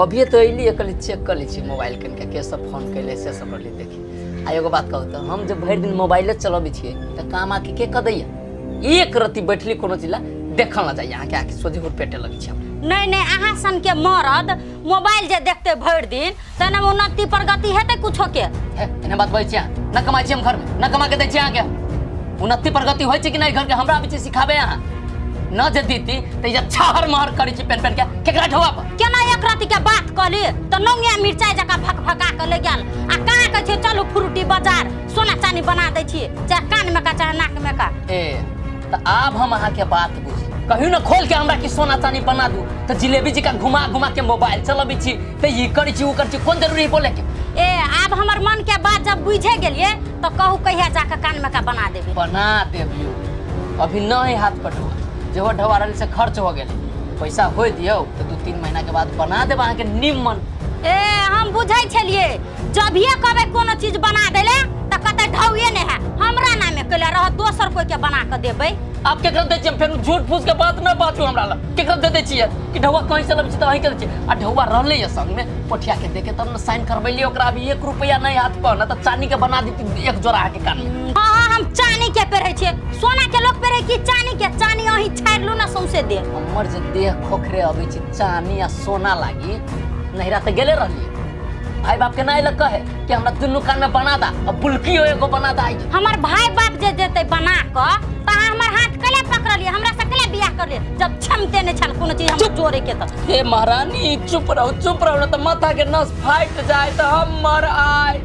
अभिये तो अयली कहली चेक कर लै छी मोबाइल कनिका के सब फोन कैले से सब रहली देखी। आ एगो बात कहू तऽ हम जब भरि दिन मोबाइले चलबै छियै तऽ काम आके के कऽ दैया? एक रत्ती बैठली कोनो चीज ला देखल ना जाइए, अहाँके आँखि सोझे पेटे लगै छै। नहीं नहीं, अहाँ सन के मरद मोबाइल जे देखते भरि दिन तऽ ने उन्नति प्रगति हेतै कुछो के। हे एना बात बजै छियै अहाँ? न कमाइ छियै हम घरमे, न कमा के दै छियै अहाँके। उन्नति प्रगति होइ छै कि नहि घरके हमरा आबै छै सिखाबै अहाँ? न जे दीती तऽ ई जे छहर महर करै छी पेन पेन के केकरा ढोआ पर? केना एक राति के बात कहली तऽ नौंगिया मिरचाइ जकाँ फकफका के ले गेल आ कहाँ कहै छियै चलू फ्रूटी बाजार सोना चानी बना दै छी, चाहे कान में का चाहे नाक में का। ए तऽ आब हम अहाँके बात बुझली। कहियो न खोल के हमरा कि सोना चानी बना दू तऽ जिलेबी जी का घुमा घुमा के मोबाइल चलबै छी तऽ ई करै छी ओ करै छी, कोन जरूरी है बोले के? ए आब हमर मन के बात जब बुझे गेलिए तो कहू कहिया जाके कान में का बना देबे? बना देबियो, अभी नहीं हाथ पर ढोआ, जेहो ढोआ रहल से खर्च हो गेलै, पैसा हो दियौ तऽ 2-3 महीना के बाद बना देब अहाँके निम्मन। ए हम बुझै छलिए जभिए कहबै कोनो चीज बना देले तऽ कतै ढौए नहि है, हमरा नामे कैला रह दोसर कोई के बना के देबै। आब केकरा दै छियै? फेर झूठ फूस के बात न बाजू, हमरा लग केकरा दे दै छियै कि ढौआ कहीं से लबै छी तऽ अहीं के दै छियै। आ ढौआ रहलै ये संग में पोठिया के देके तब न साइन करबैलियै ओकरा, अभी 1 रुपया नहीं हाथ पर, न तऽ चानी के बना देती एक जोड़ा अहाँके कान में। हाँ हाँ हम चानी के पहिरै छियै, सोना के लोक पहिरै कि चानी के? चानी अहीं छाड़ि लू ना सौंसे देह। हमर जे देह खोखरे अबै छै चानी आ सोना लागी, नहिरा तऽ गेले रहलियै, भाई बाप के ना अयलक कहे कि हमरा दुनू कान में बना दा आ बुलकी एगो बना दा। हमर भाई बाप जे देतै बना कऽ तऽ अहाँ हमर हाथ कैला पकड़लियै, हमरा से कैला बियाह करलियै जब क्षमते नहि छल कोनो चीज हम जोड़े के? तऽ हे महारानी चुप रहो चुप रहो, न तऽ माथा के नस फाटि जाय तऽ हम मर आय।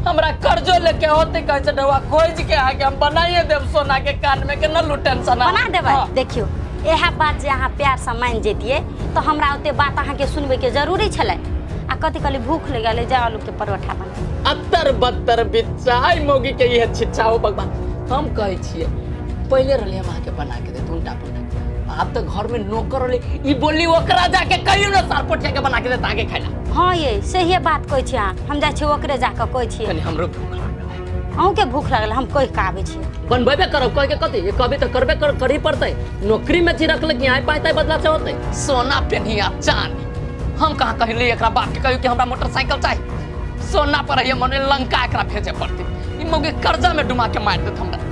हमरा कर्जो लेके होते कहे छै ढौआ खोज के आके हम बनाइए देब सोना के कान में के न लू टेंशन बना देबै। देखियौ इएह बात जे अहाँ प्यारसँ मानि जैतियै तऽ हमरा ओते बात अहाँके सुनबैके जरूरी छलै। आ कथी कहली भूख लागि गेलै, जा आलूके परोठा बना। अत्तर बत्तर बिच्चा आई मौगी के इहे छिच्छा हो भगवान। हम कहै छियै पहिले रहले हम अहाँके बना के देत उल्टा पुल्टा, आब तऽ घर में नौकर रहले ई बोली ओकरा जाके कहियो ना सार पोठिया के बना के देत आगे खाइला। हाँ ये सहिए बात कहै छी अहाँ, हम जाइ छियै ओकरे जाकऽ कहै छियै। कनी हमरो भूख लागल। अहूँके भूख लागल? हम कहि कऽ आबै छियै। बनबेबे करब कह के कथी, कभी तऽ करबे कर करही पड़तै। नौकरी में छी रखले कि आइ पाइ ताइ बदला से होतै। सोना पेन्ही आ चानी, हम कहाँ कहली एकरा बाप के कहियो कि हमरा मोटरसाइकिल चाही, सोना पर है मने लंका एकरा भेजे पड़तै। ई मौगी कर्जा में डुमा के मारि देत हमरा।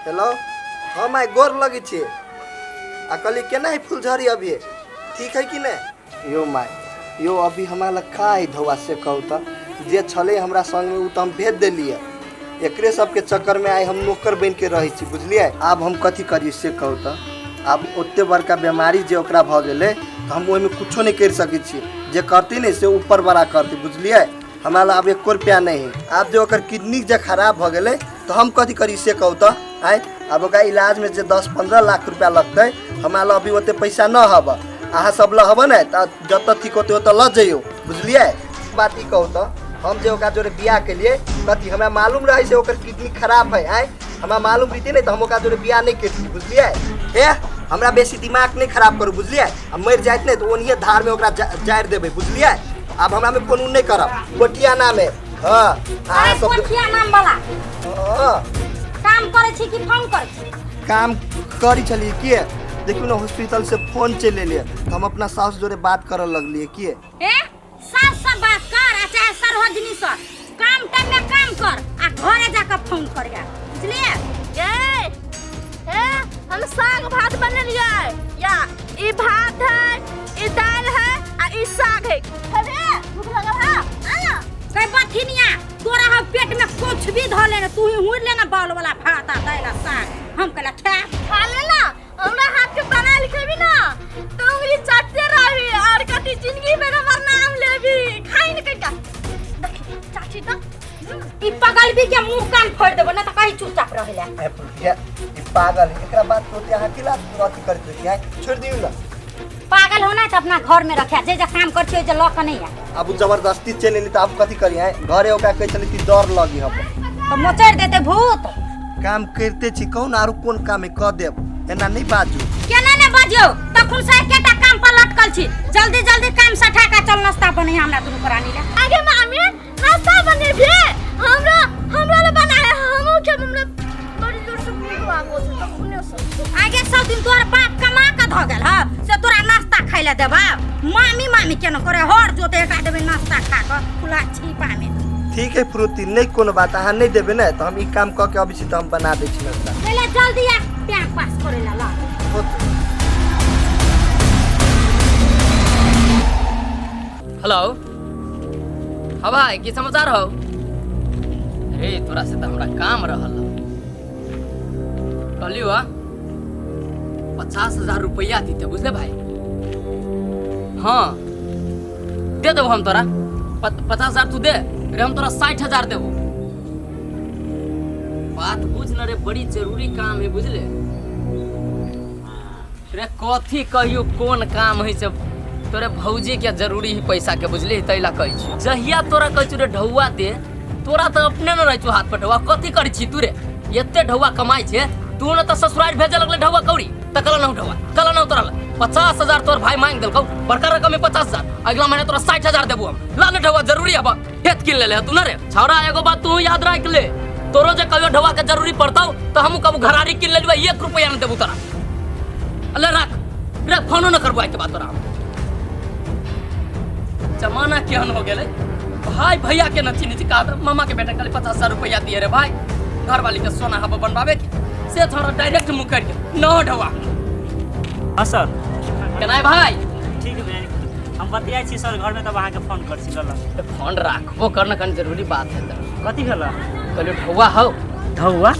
हेलो हाँ माय गोर लगै छी आ कहली केना है फुलझड़ी अभी ठीक है कि नहीं? यो my यो अभी हमरा लग का है धौआ से कहू तऽ, जे छलै हमरा संगमे ओ तऽ हम भेज देलियै, एकरे सबके चक्करमे आइ हम नौकर बनिके रहै छी बुझलियै। आब हम कथी करियै से कहू तऽ, आब ओते बड़का बेमारी जे ओकरा भऽ गेलै तऽ हम ओहिमे कुछो नहि करि सकै छी, जे करती ने से ऊपर बड़ा करती बुझलियै। हमरा लग आब 1 रुपया नहीं है, आब जे ओकर किडनी जे खराब भऽ गेलै तऽ हम कथी करी से कहू तऽ। आँय आब ओकरा इलाजमे जे 10-15 लाख रुपया लगतै हमरा लग अभी ओते पैसा न हब, अहाँ सब लग हब ने तऽ जतऽ ठीक होतै ओतऽ लऽ जइयौ बुझलियै। बात ई कहू तऽ हम जे ओकरा जोड़े बियाह केलियै कथी हमरा मालूम रहै से ओकर किडनी खराब है? आँय हमरा मालूम रहितै ने तऽ हम ओकरा जोड़े बियाह नहि करितियै बुझलियै। हे हमरा बेसी दिमाग नहि खराब करू बुझलियै, आ मरि जाइत ने तऽ ओनहिए धारमे ओकरा जारि देबै बुझलियै। आब हमरामे कोनो नहि करब कोठिया नाम है। हाँ अहाँ सब कोठिया नाम वाला हाँ काम करै छी कि फोन करै छी? काम करी छलियै किए देखियौ ने हॉस्पिटल से फोन चलि एलियै तऽ हम अपना साउस जोड़े बात करऽ लगलियै किए। ए सास से बात कर आ चाहे सरहोजनी से, काम टाइम में काम कर आ घरे जाकर फोन करिया बुझलियै। ए ए हम साग भात बनेलियै या ई भात है ई दाल है आ ई साग है। अरे भूख लगल है आ कई बथिनिया तोरा हम पेट में कुछ भी धऽ लेने तू ही हुड़ लेना बाल वाला भात आ दाल आ साग, हम कहला खा खा लेना हमरा हाथ के बनायल खेबी ना तो उंगली चाटते रहबी और कथी जिंदगी में हमर नाम लेबी। खाई न कनिका देखी चाची तो ई पगलबी के मुंह कान फोड़ देबो ना त कहीं चुपचाप रहेला। ए फुलकिया ई पागल है, एकरा बात के अहाँ की लाज अथी करैत रहियै? छोड़ि दियौ ना। पागल होना त अपना घर में रखे, जे जे काम कर छियै जे ल के नहीं आ। आब उ जबरदस्ती चलि एली त आब कथी करियै? घरे ओकरा कहै छलै कि डर लगी हम त मोचड़ि देते भूत। काम करिते छी कहू ने आरो कोन काम है कऽ देब, एना नहि बाजू। केना ने बाजियौ, तखन से एकेटा काम पर लटकल छी, जल्दी जल्दी काम सठा के चल नाश्ता बनै हमरा दुनू प्राणी ले। आगे मामी नाश्ता बनेबे हमरा हमरा ले बनाए हमहू खेब, हमरा बड़ी जोर से भूख लागल छै तखने से। आगे सब दिन तोहर बाप कमा के धऽ गेल ह से तोरा नाश्ता खाइ ले देबा? मामी मामी केना करे हर जोते एकरा देबै नाश्ता खा के खुला छिपा में। ठीक है फ्रूटी नहीं कोनो बात, अहाँ नहीं देबै ने तऽ हम ई काम कऽ के अबै छी तऽ हम बना दै छी नाश्ता। पहिले जल्दी आ बैंक पास करे ला ला। हेलो हाँ भाई की समाचार हो? अरे तोरा से तो हमरा काम रहल। कहलियो 50,000 रुपया दीते बुझले भाई। हाँ दे देबो हम तोरा। 50,000 तू दे रे, हम तोरा 60,000 देबो। बात बुझ न रे, बड़ी जरूरी काम है बुझले रे। कथी कहियो कोन काम है से, तोरे भौजी के जरूरी है पैसा के बुझली, तैला कहै छी। जहिया तोरा कहै छी रे ढौआ दे, तोरा तऽ अपने न रहै छौ हाथ पर ढौआ। कथी करै छी तू रे? एते ढौआ कमाइ छै तू न, तऽ ससुराल भेजे लगले ढौआ कौड़ी तऽ कल न ढौआ कल न तोरा 50,000 तोर भाई मांग देलकौ, बड़का रकम में 50,000। अगला महीना तोरा 60,000 देबो हम। ला न ढौआ जरूरी है, खेत किन लेले तू न रे छौड़ा। एगो बात तू याद राख ले, तोरो जे कहियो ढौआ के जरूरी पड़तौ तऽ हमहूँ कबू घरारी किन लेलियो, 1 रुपया न देबू तोरा। अले राख रे, फोनो न करबो के बात तोरा। जमाना केहन हो गेलै, भाई भैया के न चिन्है छै। कहा मामा के बेटा खाली 50,000 रुपया दिए रे भाई, घरवाली के सोना हब बनवावे के, से थोड़ा डायरेक्ट मुँह कर के न ढौआ। हाँ सर। केना भाई? ठीक है, हम बतियाइ छी सर घरमे, तब अहाँके फोन कर छी। लल फोन राखबो करना, कनि जरूरी बात है तऽ। कथी भेल? कहलियो ढौआ हौ। ढौआ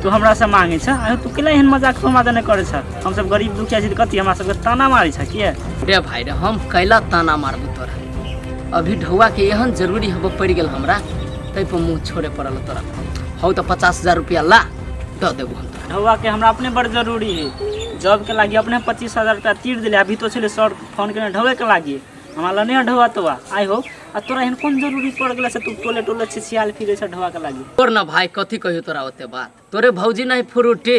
तू हमरा से मांगे छ? आयो तू केला एहन मजाक तू हमरा नहि करै छ? हमसब गरीब दुखिया छी तऽ कथी हमरा सबके ताना मारै छ किए? रे भाई रे, हम कैला ताना मारबू तोरा? अभी ढौआ के एहन जरूरी हब पड़ि गेल हमरा, तै पर मुँह छोड़े पड़ल तोरा। हौ तऽ 50,000 रुपया ला दऽ देबू हम तोरा। ढौआ के हमरा अपने बड़ जरूरी है, जॉब के लागी अपने 25,000 रुपया तीर दिले। अभी तो छलै सर फोन केने ढौए के लागी, हमरा लग नहि ढौआ तोआ। आइ हो, आ तोरा एहन कोन जरूरी पड़ गेलै से तू टोले टोले छिछियाल फिरे छ ढौआ के लागी? तोर न भाई कथी कहियो तोरा ओते बात। तोरे भौजी नहीं फ्रूटी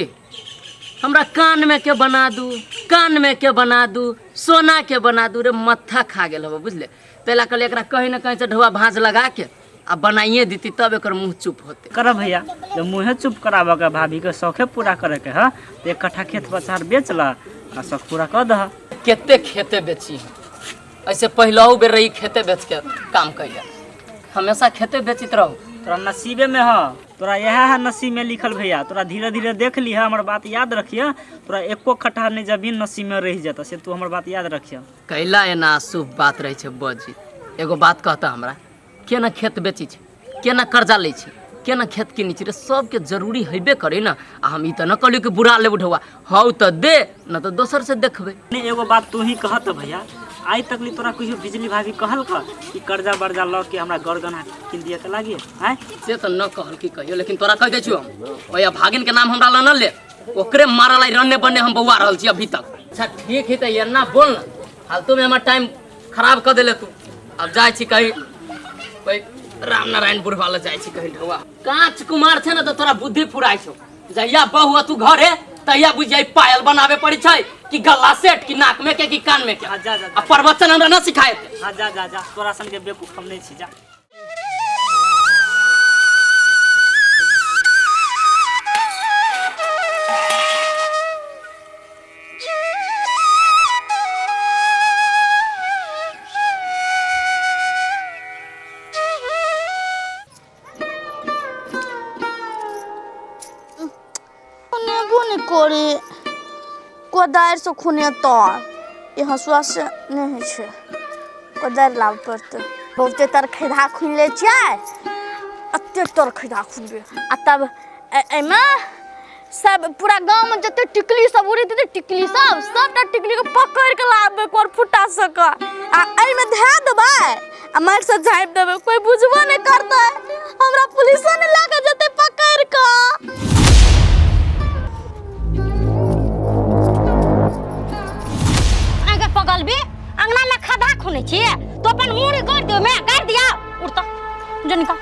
हमरा कान में के बना दू, कान में के बना दू, सोना के बना दू रे, मत्था खा गेल हबो बुझले। तैला कहलियै एकरा कहीं न कहीं से ढौआ भाँज लगा के आ बनाइए देती, तब एकर मुँह चुप होते। कर भैया, जब मुँहे चुप कराबऽ के भाभी के शौखे पूरा करे के है तो 1 कट्ठा खेत पछाड़ बेच ल आ शौक पूरा कर दह। कते खेते बेची, ऐसे पहलहू बेर रही खेते बेच के काम कैले, हमेशा खेते बेचित रहू। तोरा नसीबे में ह, तोरा इएह है नसीब में लिखल भैया। तोरा धीरे धीरे देख लिह, हमर बात याद रखिह, तोरा एको कट्ठा नहीं जमीन नसीब में रह जेतऽ, से तू हमर बात याद रखिह। कैला एना अशुभ बात रहै छै बजी? एगो बात कहता हमरा, केना खेत बेची छै, केना कर्जा लै छै, केना खेत किनै छै रे? सबके जरूरी हेबे करे न। आ हम ई तऽ न कहलियै कि बुरा लेबू ढौआ, हौ तऽ दे न तऽ दोसर से देखबै। नहीं एगो बात तू ही कहत भैया, आइ तक ली तोरा कहियो बिजली भाभी कहल कि कर्जा बर्जा लऽ के हमरा गरगना किन दिए के लागी? आँय से तऽ न कहल की कहियो, लेकिन तोरा कहि दै छियौ हम, ओहि भागिन के नाम हमरा लऽ न ले, ओकरे मारल आई रन्ने बन्ने हम बौआ रहल छी अभी तक। अच्छा ठीक है, तऽ एना बोल न, फालतू में हमर टाइम खराब कऽ देले तू। अब जाइ छी कहीं ओहि राम नारायण बुढ़वा लग जाइ छी कहीं ढौआ। कांच कुमार छै ने तऽ तोरा बुद्धि फुराइ छौ, जहिया बहु तू घरे तहिया बुझि जाइ पायल बनाबे पड़ै छै कि गला सेट कि नाक में के कि कान में के। हाँ, जा, जा, आ प्रवचन हमरा न सिखाए। हाँ जा जा जा, तोरा सन के बेवकूफ हम नहीं छी, जा। खुनेबो नहि करे, कोदारिसँ खुनेतै, ई हँसुआसँ नहि होइ छै, कोदारि लाबऽ पड़तै। बहुते तर खैधा खुनि लै छियै, एते तर खैधा खुनबै आ तब एहिमे सब पूरा गाँवमे जते टिकली सब उड़ैत हेतै, टिकली सब सबटा टिकलीके पकड़ि कऽ लाबबै कोर फुट्टा सबके आ एहिमे धए देबै आ माटिसँ झाँपि देबै, कोइ बुझबो नहि करतै, हमरा पुलिसो नहि लऽ कऽ जेतै पकड़ि कऽ। आगे पगलबी अंगना में खदा खुनै छियै तो अपन मुड़ी गाड़ि दियौ, मैं गाड़ि दिया उड़ता जो निकल।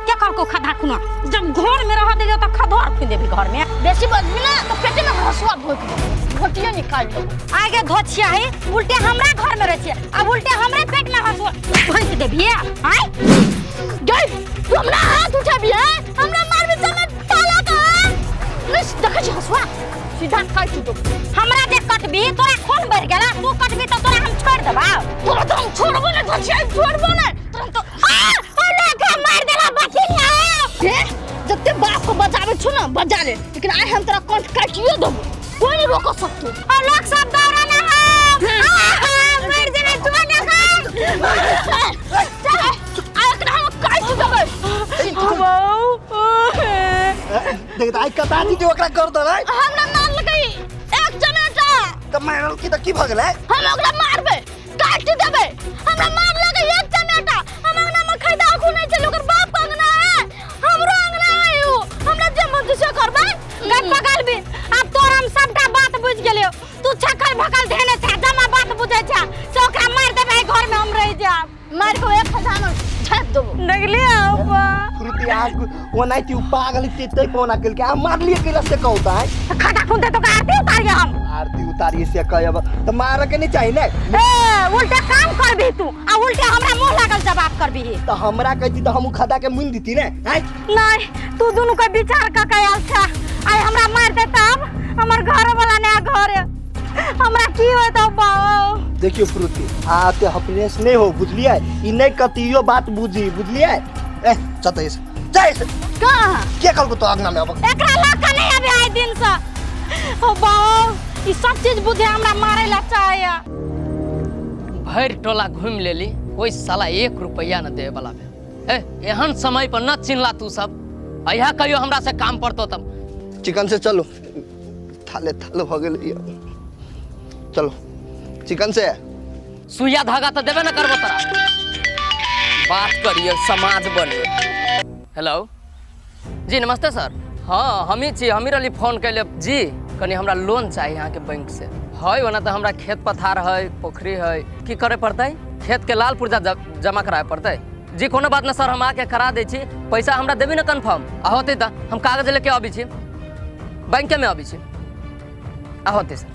के कहलको खदा खुना? जब घर में रह देलियो त खदोर खुन देबी घर में। बेसी बजबी ना तो पेटे में हंसुआ भोंक देबो, भोटियो निकाल देबो। आगे धोछिया है, उल्टे हमरा घर में रहै छियै, अब उल्टे हमरे पेट में हंसुआ भोंक देबी। आय गई तू हमरा हाथ उठाबी है, हमरा मारबी त मैं ताला का नहीं देखै छी हंसुआ सीधा काटि देबो। हमरा जे कटबी तोरा खून बढ़ गेला, तू कटबी त तोरा हम छोड़ देबा। तोरा तो हम छोड़बो नहीं धोछिया, छोड़बो नहीं तोरा तो। आ ओला के मार देला बचिया। हे जते बाप को बजावे छु ना बजा ले, लेकिन आइ हम तोरा कंठ काटियो देबो, कोई नहीं रोक सकतो। और लोग सब दौड़ा ना हम मर जेबे तू ना खा। आ एकरा हम काटि देबै। देख आई कता दी ओकरा कर दे। हमरा मारलकै एक चमेटा। त मारल की त की भ गेलै? हम ओकरा मारबै, काटि देबै। हमरा मारलकै एक चमेटा, कहती अहाँ ओनाहिते उ पागल हेतै तै पर ओना केलकै, अहाँ मारलियै कैला से कहू तऽ आँय? खटा खून दे तो आरती उतारिए हम। आरती उतारिए से कहब तऽ मारऽ के नहि चाही ने। ए उल्टे काम करबी तू आ उल्टे हमरा मुंह लागल जवाब करबी। तऽ हमरा कहती तऽ हम उ खदा के मुनि दिती ने आँय? नहीं तू दुनू के विचार क के आयल छ, आइ हमरा मार दे तब हमर घर वाला नया घर हमरा की होत बाबू। देखियो प्रुथी अहाँ एते हैप्पीनेस नहि हो, बुझलियै? ई नहि कहती इहो बात बुझी, बुझलियै? ए चल तऽ जाय से। कहाँ? के कहलको तो अंगना में आबऽ? एकरा लऽ के नहि आबे आइ दिन से। ओ बाबू ई सब चीज बुझे हमरा मारे ला चाहे। भरि टोला घुमि लेली, कोई साला 1 रुपैआ न देवे वाला भेल। ए एहन समय पर न चिन्हला तू सब, अहिया कहियो हमरा से काम पड़तो तब। चिकन से चलो, थाले थाले भऽ गेलै। चलो चिकन से। सुइया धागा तऽ देबे न करबो तोरा। बात करिए समाज बने। हेलो जी नमस्ते सर। हाँ हमी छी, हमी रहली फोन कैले जी। कनी हमरा लोन चाही अहाँके बैंक से। है ओना तऽ हमरा खेत पथार है, पोखरी है, की करे पड़तै? खेत के लाल पुर्जा जमा कराए पड़तै जी। कोनो बात ना सर, हम आके करा दै छी। पैसा हमरा देबी ना कन्फर्म आ होतै तऽ हम कागज लेके अबै छी, बैंके में अबै छी। आ होतै सर।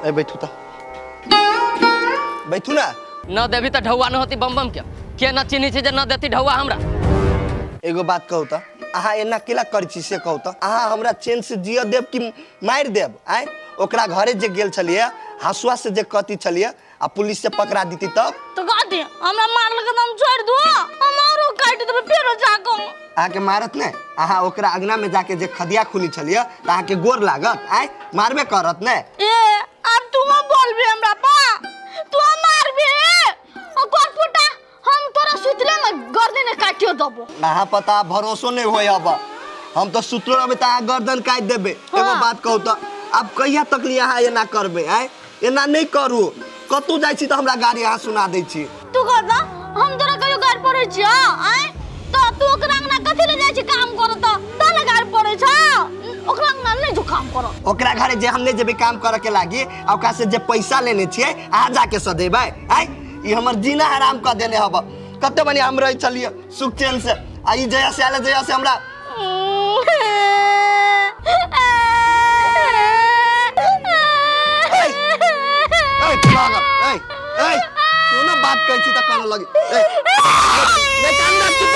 ए बैठू तऽ, बैठू ना। न देबी तऽ ढौआ न होती बम बम के न चिन्है छै जे न देती ढौआ हमरा। एगो बात कहू तऽ, अहाँ एना केला करै छी से कहू तऽ? अहाँ हमरा चैन से जिय देब कि मारि देब? आँय ओकरा घरे जे गेल छलियै, हँसुआ से जे कथी छलियै आ पुलिस से पकड़ा दीती तब? तो कथी हमरा मारलक तऽ हम छोड़ि दू? हम औरो काटि देबै फेरो जाकऽ। अहाँके मारत नहि? अहाँ ओकरा अंगना में जाके जे खदिया खुनी छलियै तऽ अहाँके गोर लागत? आँय मारबे करत ने। ए आब तू बोलबी हमरा पा, तू मारबी ओ कोरपुटा, हम तोरा सुतले में गर्दन काटियो देबो। अहाँ पता भरोसो नहीं होय अब, हम तो सुतलो रहबै तऽ अहाँ गर्दन काटि देबै। एगो बात कहू तऽ, आब कहिया तक लिए अहाँ एना करबै? आँय एना नहि करू, कतहु जाइ छी तऽ हमरा गाड़ी अहाँ सुना दै छी। तू कह तऽ हम तोरा कहियो गाड़ी पड़ै छियौ? आँय तऽ तू ओकरा अंगना कथी ले जाइ छी काम करऽ तऽ? तऽ ने गाड़ी पड़ै छौ, ओकरा अंगना नहि जो काम करऽ। ओकरा घरे जे हम नहि जेबै काम करऽ के लागी, आ ओकरा से जे पैसा लेने छियै अहाँ जाके सदेबै? आँय ई हमर जीना हराम कऽ देने हब। कते बढ़िया हम रहै छलियै सुख चैन से, आ ई जहिया से आयल जहिया से हमरा तू ना बात कहै छी तऽ कानऽ लगी। नहि कान ना, चुप।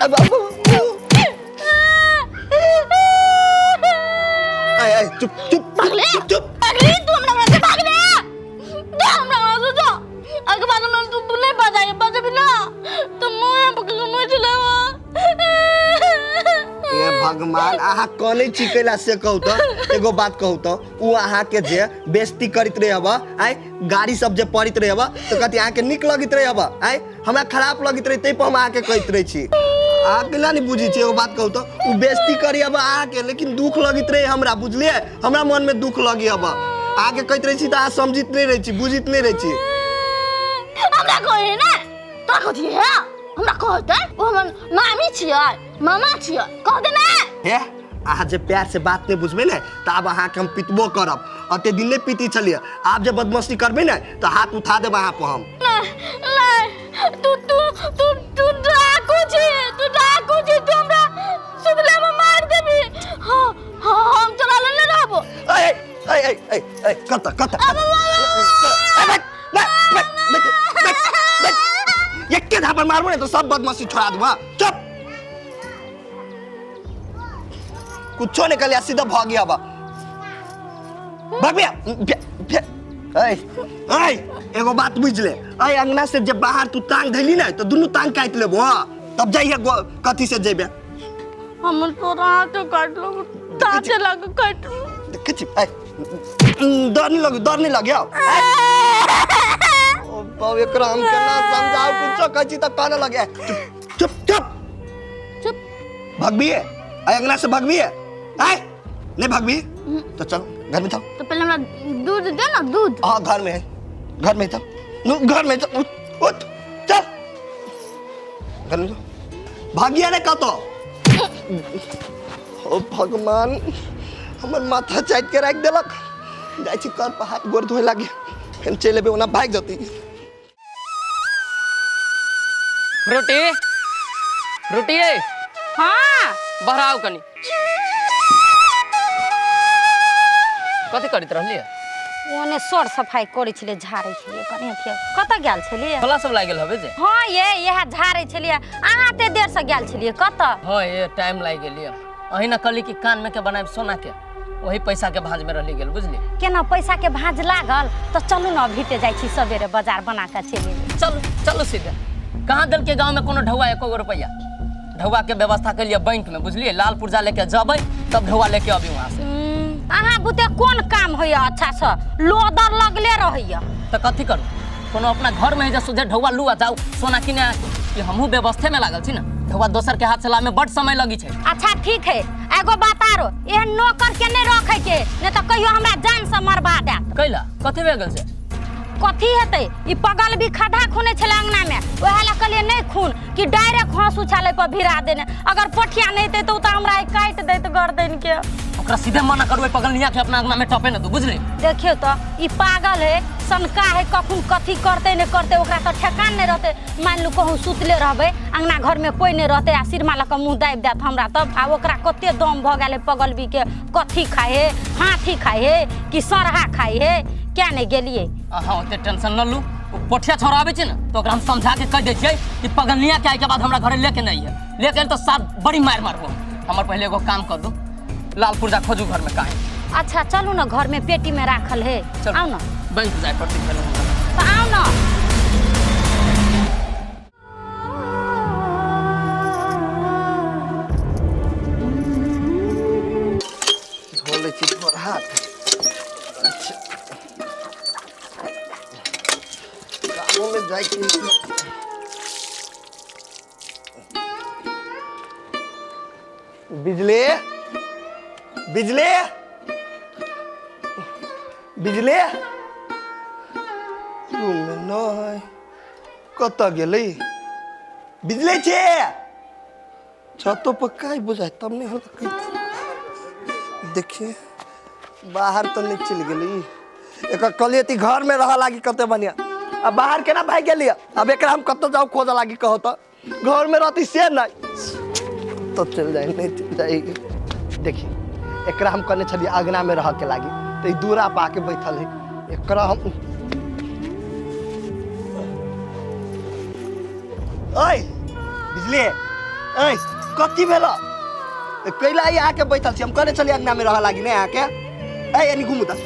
ए बाबू। ए चुप चुप भागले चुप। भागली तू हमरा घर से, भागले जा हमरा घर से जा। अगे बाद में तू नहीं बजाई, बजबी ना तो मुंह पकड़ के मुंह चलावा। ए भगवान, अहाँ कनै छी कैला से कहू तऽ? एगो बात कहू तऽ, उ अहाँके जे बेइज्जती करैत रहे हब, आँय गाड़ी सब जे पड़ैत रहे हब तऽ कथी अहाँके नीक लगैत रहे हब? आँय हमरा खराब लगैत रहे तै पर हम अहाँके कहैत रहै छी। अहाँ केना नहि बुझै छी? एगो बात कहू तऽ, उ बेइज्जती करी हब अहाँके, लेकिन दुख लगैत रहे हमरा, बुझलियै? हमरा मन में दुख लगी हब। अहाँके कहैत रहै छी तऽ अहाँ समझित नहि रहै छी, बुझित नहि रहै छी। हमरा कहै ने तोरा कथी है? हमरा कहतै ओ हमर मामी छियै, मामा छियै, कह दे ने। हे अहाँ जे प्यार से बात नहि बुझबै ने तऽ आब अहाँके हम पिटबो करब। अते दिन नहि पीटी छलियै, आब जे बदमाशी करबै ने तऽ हाथ उठा देब अहाँ पर हम। नहीं तू तू तू तू डाकू छी, तू डाकू छी, तू हमरा सुतले में मार देबी। हाँ हाँ हम तोरा लग नहि रहबो। ए ए ए ए ए कत कत एके झापर मारबो ने तो सब बदमाशी छोड़ा देबो। हाँ चुप, कुछो नहीं कलिया, सीधा भाग गया बा। भाग गया। ऐ ऐ एगो बात बुझ ले, ऐ अंगना से जे बाहर तू टांग धैली ने तो दुनू टांग काटि लेबो। हाँ तब जाइए कथी से जेबे? हमर तोरा हाथ काट लो, ताजे लग काट लो। देखै छी ऐ डर नहीं लगे, डर नहीं लगे। ओ बाप, एकरा हम केना समझाउ? कुछो कहै छी तऽ कानऽ लगे। चुप चुप चुप चुप। भगबिए ऐ अंगना से? भगबिए? आय नहीं भगबी तो चल घर में चल। तो पहले हमरा दूध दे ना, दूध। हाँ घर में है, घर में चल, घर में चल, उठ उठ चल घर में चल। भागिया ने कतो। ओ भगवान, हमर माथा चाटि के राखि देलक। जाइ छी कर पर हाथ गोर धोए लागी, फेर चलि एबै, ओना भागि जती। रोटी रोटी ए हाँ बहराउ कनी। कथी करैत रहलियै? ओने सर सफाइ करै छलियै, झाड़ै छलियै कनि। अथी कतऽ गेल छलियै? खोला सब लागि गेल हबे जे। हाँ ये इएह झाड़ै छलियै। अहाँ एते देर से गेल छलियै कतऽ? हाँ ये टाइम लागि गेल यऽ। अहीं ने कहली कि कान में के बनायब सोना के, वही पैसा के भांज में रहली गेल बुझली। केना पैसा के भांज लागल तऽ चलू ने अभी जाइ छी सवेरे बाजार बना कऽ चलि एबै। चलू चलू सीधे। कहाँ देलकै गाँव में कोनो ढौआ एको गो रुपैआ? ढौआ के व्यवस्था के लिए बैंक में बुझलिए, लाल पुर्जा लेके जबै तब ढौआ लेके अबी वहाँ से। अहाँ बुते कोन काम होइया? अच्छा से लोदर लगले रहैया। तऽ कथी करू? कोनो अपना घर में है जे सोझे ढौआ लू आ जाउ सोना किने। ई हमहूँ व्यवस्थे में लागल छी ने, ढौआ दोसर के हाथ से लाबे में बड समय लगी छै। अच्छा ठीक है, एगो बात आरो, एहन नौकर के नहीं रखे के, नहीं तो कहियो हमरा जान से मरबा देत। कैला कथी भए गेल से? कथी हेतै, ई पगल भी खधा खुने छलै अंगना में, ओएह लए कहलियै नहीं खून कि डायरेक्ट हंस उछाले पर भिरा देने। अगर पोठिया नहीं हेतै तऽ ओ तऽ हमरा काटि दैत गर्दन के। ओकरा सीधे मना करू पगलनिया के अपना अंगना में टपे न दू बुझली। देखियौ तऽ ई पागल है, सनका है, कखन कथी करतै नहीं करतै ओकरा तऽ ठेकान नहीं रहतै। मान लू कहूँ सुतले रहबै, अंगना घर में कोई नहीं रहतै आ सिरमा लऽ कऽ मुँह दाबि देत हमरा तब। आ ओकरा कते दम भऽ गेल है पगलबी के, कथी खाइ है, हाथी खाइ है कि सरहा खाइ है, क्या नहीं गेलियै। अहाँ ओते टेंशन न लू, ओ पोठिया छोड़ा आबै छै ने तऽ ओकरा हम समझा के कहि दै छियै कि पगलनिया के आइ के बाद हमरा घरे लेके नहीं है, लेके आयल तऽ साफ बड़ी मारि मारबो। हमर पहले एगो काम कर दू, लाल पुर्जा खोजू घर में कहाँ। अच्छा चलू ना, घर में पेटी में राखल है। चलू। आउ ना बैंक जाय पड़तै पहले हमरा। तऽ आउ ना। धो लै छी तोहर हाथ। अच्छा कामो में जाइ छी। बिजली बिजली बिजली रूम में नहीं, कतऽ गेलै बिजली? छे छतो पर काहे बुझाय तब नहीं हल्का कहिते। देखिए बाहर तो नहीं चलि गेलै। एकर कहलियै ती घर में रह लागी कते बढ़िया, अब बाहर केना भागि गेलियै? अब एकरा हम कतऽ जाउ खोजऽ लागी कहो तऽ, घर में रहती से नहीं तो चलि जाइ नहीं चलि जाइ। देखिए एकरा हम कहने छलियै अगना में रह के लागी तऽ ई दूरा पर आके बैठल है। एकरा हम ओइ बिजली ऐ कथी भेल कैला ई आके बैठल छी? हम कहने छलियै अंगना में रह लागी नहीं आके। ऐ एनी घुमू तऽ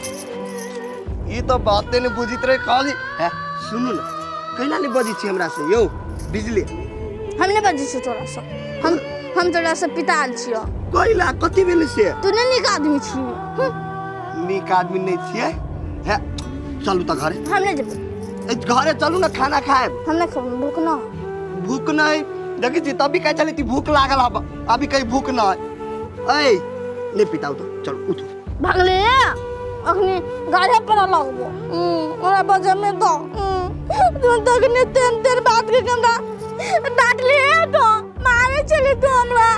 ई तो बाते नहीं बुझित रहे। कहली है सुनू ना, कैला नहीं बजै छी हमरा से यौ बिजली? हम नहीं बजै छियौ तोरा से, हम तोरा से पिताल छियौ। कैला कथी भेलै से? तू नहीं नीक आदमी छी। नीक आदमी नहीं छियै है। चलू तऽ घरे। हम नहीं जेबै। ए, घरे चलू ना, खाना खाएब। हम नहीं खेबै, भूख न। भूख नहीं देखै छी तभी कहै छली भूख लागल हब, अभी कहीं भूख न है। ऐ नहीं पिताउ तऽ चलू उठू। भागले अखनी गाड़े पर लगबो ओरा बजे में दो तू तखनी तेन तेन बात के हमरा डांटली तो मारे चली तू हमरा,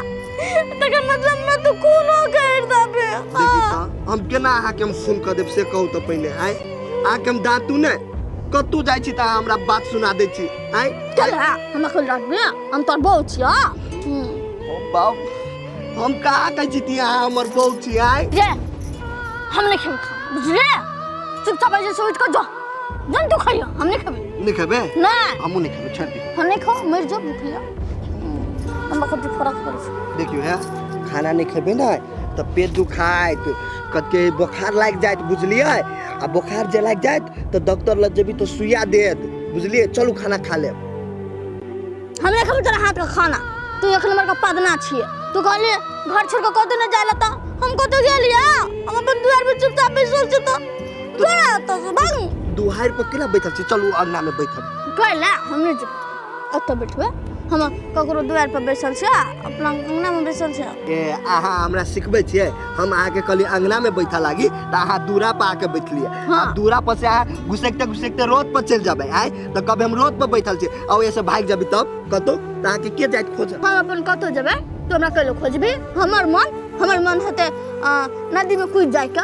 तकर मतलब में तू खूनो कर देबे। देखी तऽ हम केना अहाँके हम फोन कऽ देब से कहू तऽ पहिले। आँय अहाँके हम डाँटू ने, कतहु जाइ छी तऽ अहाँ हमरा बात सुना दै छी। आँय चल हमरा कोई डांटबे, हम तोर बहू छियौ। ओ बाप, हम कहाँ कहै छी कि अहाँ हमर बहू छी? आँय जे हम नहीं खेबै खाना बुझले, चुपचाप ऐसे से उठ कऽ जो जन तू खाइयो, हम नहीं खेबै। नहीं खेबै? नहीं हमहूँ नहीं खेबै, छोड़ि दियौ। हम नहीं खाओ, मरि जो भूखले, हमरा कथी फरक पड़ै छै। देखियौ है खाना नहीं खेबै ने तऽ पेट दुखाइत, कते बोखार लागि जायत बुझलियै। आ बोखार जे लागि जायत तऽ डॉक्टर लग जेबी तऽ सुइया देत बुझलियै। चलू खाना खा लेब। हम नहीं खेबै तोरा हाथ के खाना, तू एक नंबर का पदना छियै। तू कहली घर छोड़ के कतौ नहीं जाय ला तऽ हम कतौ गेलियै? हम अपन दुआर पर चुपचाप बैसल छी तऽ तोरा ओतऽ से भागू। दुआरि पर केना बैठल छी? चलू अंगना में बैठब। कैला हम नहीं जेबै, ओतऽ बैठबै। हम ककरो दुआर पर बैसल छियै, अपना अंगना में बैसल छियै। ए अहाँ हमरा सिखबै छियै? हम अहाँके कहलियै अंगना में बैठऽ लागी तऽ अहाँ दूरा पर आके बैठलियै। हाँ। दूरा पर से अहाँ घुसकते घुसकते रोड पर चलि जेबै। आँय तऽ कहबै हम रोड पर बैठल छी आ ओहिसँ भागि जेबै तब कतौ तऽ अहाँके के जायत खोजऽ? हम अपन कतौ जेबै तू हमरा कैलो खोजबी? हमर मन हेतै नदी में कूदि जाइके,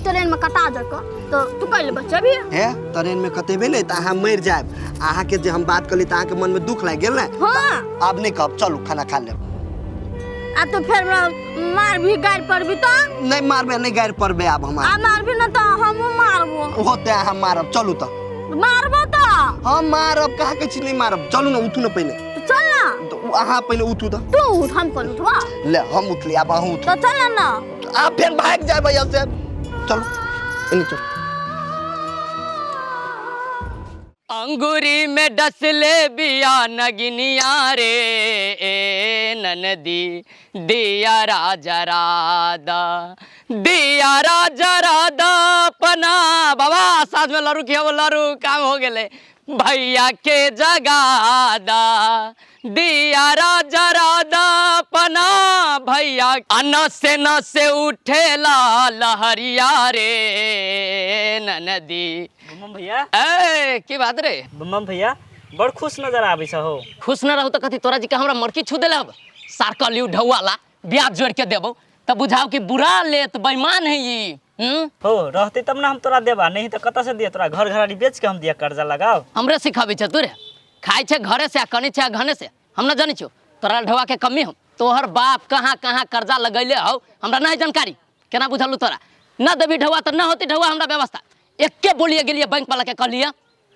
ट्रेन में कटा जको तो तू कैले बचबी। हे ट्रेन में कतेबे नहीं तऽ अहाँ मरि जायब। अहाँके जे हम बात कहली तऽ अहाँके मन में दुख लागि गेल ने? हाँ। आब नहीं कहब, चलू खाना खा लेब। आ तो फेर मार भी गाड़ पड़बी तो? नहीं मारबे, नहीं गाड़ पड़बे आब हम। आ मारबी न तो हमहूँ मारबो। होते अहाँ मारब, चलू तऽ। मारबो तो? हम मारब, कहाँ कहै छी नहीं मारब। चलू ने, उठू ने पहिने। तो चल ना। तो अहाँ पहिने उठू तऽ। तू उठ, हम कोन उठबा? ले हम उठली, आब अहूँ उठू। तो चल ना। आप फेर भागि जायब यहाँ से। चलू एने चलू। अंगूरी में डसले बिया नगिनिया रे ए ननदी, दिया राजा राधा, दिया राजा राधा पना। बाबा साथ में लड़ू खियाबो, लड़ू काम हो गेले। भैया के जगादा, दिया राजा राधा पना। भैया अन से न से उठेला लहरिया रे ननदी। बम भैया। ए की बात रे? बम भैया बड़ खुश नजर आबै छ हो। खुश न रहू तो कथी तोरा जी के हमरा मरकी छू देले? अब सार कहलियौ ढौआला ब्याज जोड़ के देबौ त बुझाओ कि बुरा लेत बेईमान है ई। हो रहते तब ना हम तोरा देबा, नहीं तो कतऽ से दिए तोरा? घर घराड़ी बेच के हम दिया कर्जा लगाओ। हमरे सिखाबै छ तू रे? खाइ छै घरे से आ कनै छै घने से। हम न जानै छियौ तोरा ढौआ के कमी हम। तोहर बाप कहाँ कहाँ कर्जा लगैले हौ हमरा नहीं जानकारी। केना बुझलू तोरा? न देबी ढौआ त न होती ढौआ हमरा व्यवस्था। एके बोलिए गेलिए बैंक वाला के कहलिए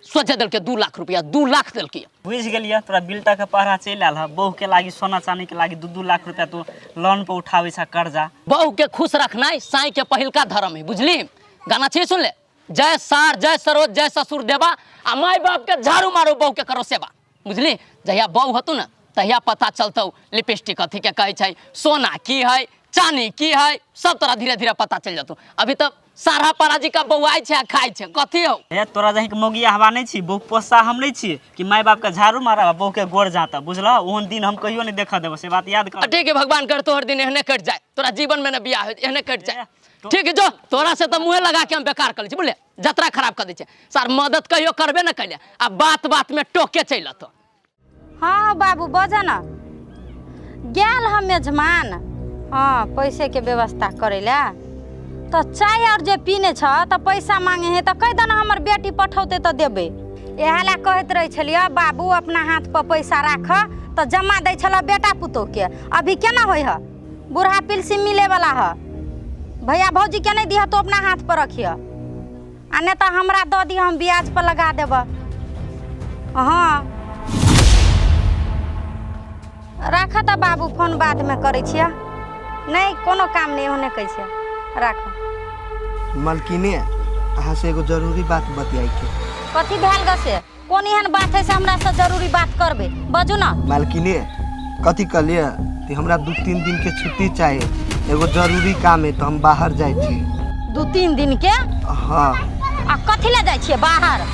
सोचे देलके 2 लाख रुपया, 2 लाख देलके। बुझि गेलिए तोरा बिलटा के पहरा चलि आयल ह। बहू के लागी सोना चानी के लागी 2-2 लाख रुपया तू लोन पर उठाबै छ कर्जा। बहू के खुश रखनाइ साई के पहिलका धर्म है, बुझली? गाना छी सुन ले, जय सार जय सरोज जय ससुर देवा, आ माय बाप के झाड़ू मारो बहू के करो सेवा, बुझली? जहिया बहू हतु ना तहिया पता चलतौ लिपस्टिक कथी के कहै छै, सोना की है, चानी की है, सब तोरा धीरे धीरे पता चलि जेतौ। अभी तऽ सारा पराजी का बौआइ छै आ खाइ छै कथी हौ। हे तोरा जहीं के मौगिया हवा नहीं छी, बहू पोसा हम नहीं छी कि माय बाप के झाड़ू मारब बहू के गोर जाता, बुझल? ओहन दिन हम कहियो नहीं देखा देबो, से बात याद कर। ठीक है भगवान कर तोहर दिन एहने कटि जाए, तोरा जीवन में न बियाह हो एहने कटि जाए। ठीक है जो तोरा से तो मुँहे लगा के हम बेकार कर लै छी, बुझलियै? जतरा खराब कर दै छै सर, मदद कहियो करबे न कैले आ बात बात में टोके चलि अतौ। हाँ बाबू बज न गेल हम मेजमान। हाँ पैसे के व्यवस्था करे ला तो चाय और जे पीने छ तो पैसा मांगे है तो कह देना हमर बेटी पठौते तो देबे। इएह ला कहैत रहे छलियै बाबू अपना हाथ पर पैसा राख तो जमा दै छल बेटा पुतोह के। अभी केना होइ ह, बूढ़ा पिलसी मिले वाला ह, भैया भौजी के नहीं दिह तो अपना हाथ पर रखिह, आ नहीं तो हमरा दऽ दिह हम ब्याज पर लगा देब। हाँ राख तऽ बाबू फोन बाद में करै छियै। नहीं कोनो काम नहीं होने कहै छियै, राख। मलकिने अहाँ से एगो जरूरी बात बतियाई के। कथी भेल ग से? कोन एहन बात है से हमरा से जरूरी बात करबे? बजू ना। मालकिने कथी कहलिए कि हमरा 2-3 दिन के छुट्टी चाहिए, एगो जरूरी काम है तो हम बाहर जाइ छी। 2-3 दिन के? हाँ। आ कथी ले जाइ छियै बाहर?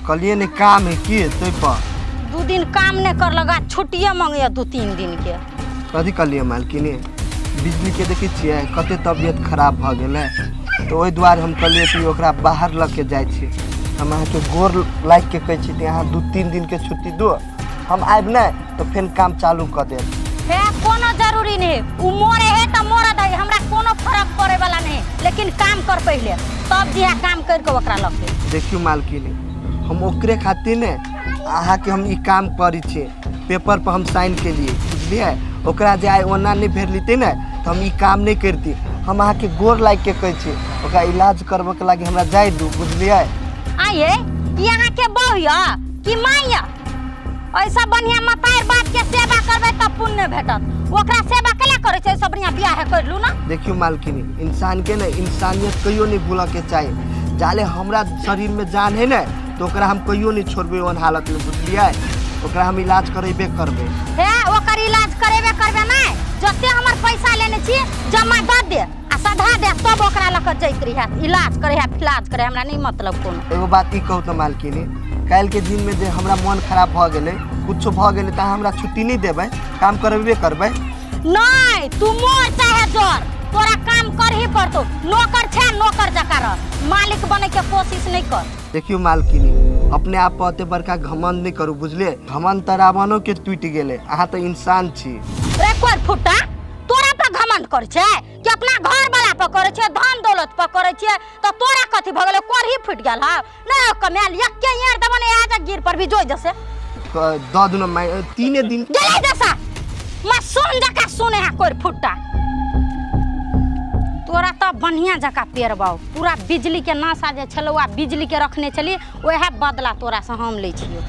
कहलिए ने काम है की तै पर। 2 दिन काम नहीं कर लगा छुट्टिए मांगे 2-3 दिन के। कथी कहलिए मालकिने? बिजली के देखै छियै कते तबियत खराब भऽ गेलै तो ओहि दुआरे हम कहलिए कि ओकरा बाहर लऽ के जाइ छी। हम अहाँके गोर लागि के कहै छी कि अहाँ 2-3 दिन के छुट्टी दो, हम आबि नहि तो फेर काम चालू कऽ देब। हे कोनो जरूरी नहीं, उ मोरे है तो मोरा दे, हमरा कोनो फर्क पड़े वाला नहीं, लेकिन काम कर पहले तब जिहा काम कर के ओकरा लऽ के। देखियौ मालकिनी हम ओकरे खातिर ने अहाँके हम ई काम करै छियै, पेपर पर हम साइन केलिए बुझलियै। ओकरा जे आइ ओना नहीं भेटलितै ने तो हम ई काम नहीं करती। हम अहाँके गोर लागि के कहै छी ओकरा इलाज करबऽके लागि हमरा जाइ दू, बुझलियै? आइए ई अहाँके बहू यऽ कि माय यऽ? ऐसा बढ़िया मतार बाप के सेवा करबै तब पुण्य भेटत, ओकरा सेवा केला करै छै? सब बढ़िया बियाह कर लू ना। देखियौ मालकिनी इंसान के ने इंसानियत कहियो नहीं भूलऽ के चाही। जाले हमरा शरीर में जान है ने तो ओकरा हम कहियो नहीं छोड़बै ओहन हालत में, बुझलियै? ओकरा हम इलाज करेबे करबै। हे ओकर इलाज करेबे करबै नहि, जते हमर पैसा लेने छी जमा दऽ दे आ सधा दे तब ओकरा लऽ कऽ जैत रहिहे इलाज करे है फिलाज करे, हमरा नहीं मतलब कोनो। एगो बात ई कहू तऽ मालकिनी, काल्हि के दिन में जे हमरा मन खराब भऽ गेलै कुछो भऽ गेलै तऽ हमरा छुट्टी नहीं देबै, काम करेबे करबै? नहीं तू मोर चाहे जोर, तोरा काम करही पड़तौ, नौकर छै नौकर जकाँ रह, मालिक बने के कोशिश नहीं कर। देखियौ मालकिनी अपने आप पर एते बड़का घमंड नहीं करू, बुझलियै? घमंड तऽ रावणो के टूटि गेलै, अहाँ तऽ इंसान छी। रे कोर फुटा तोरा पर घमंड घमंड करै छै कि अपना घर वाला पर करै छै, धन दौलत पर करै छै? तऽ तोरा कथी भऽ गेलै? कोढ़ी फुटि गेल हौ? नहि कमायल एके यार देबो ने आज गिर पर भी जोइ जसे। दऽ दू ने माय, 3 दिन गेलै जसा मैं सोन जका सोने है कोर फुट्टा। तोरा तऽ बढ़िया जका पेरबाउ पूरा बिजली के नाशा जे छलौ आ बिजली के रखने छली, वएह बदला तोरा से हम लै छियौ।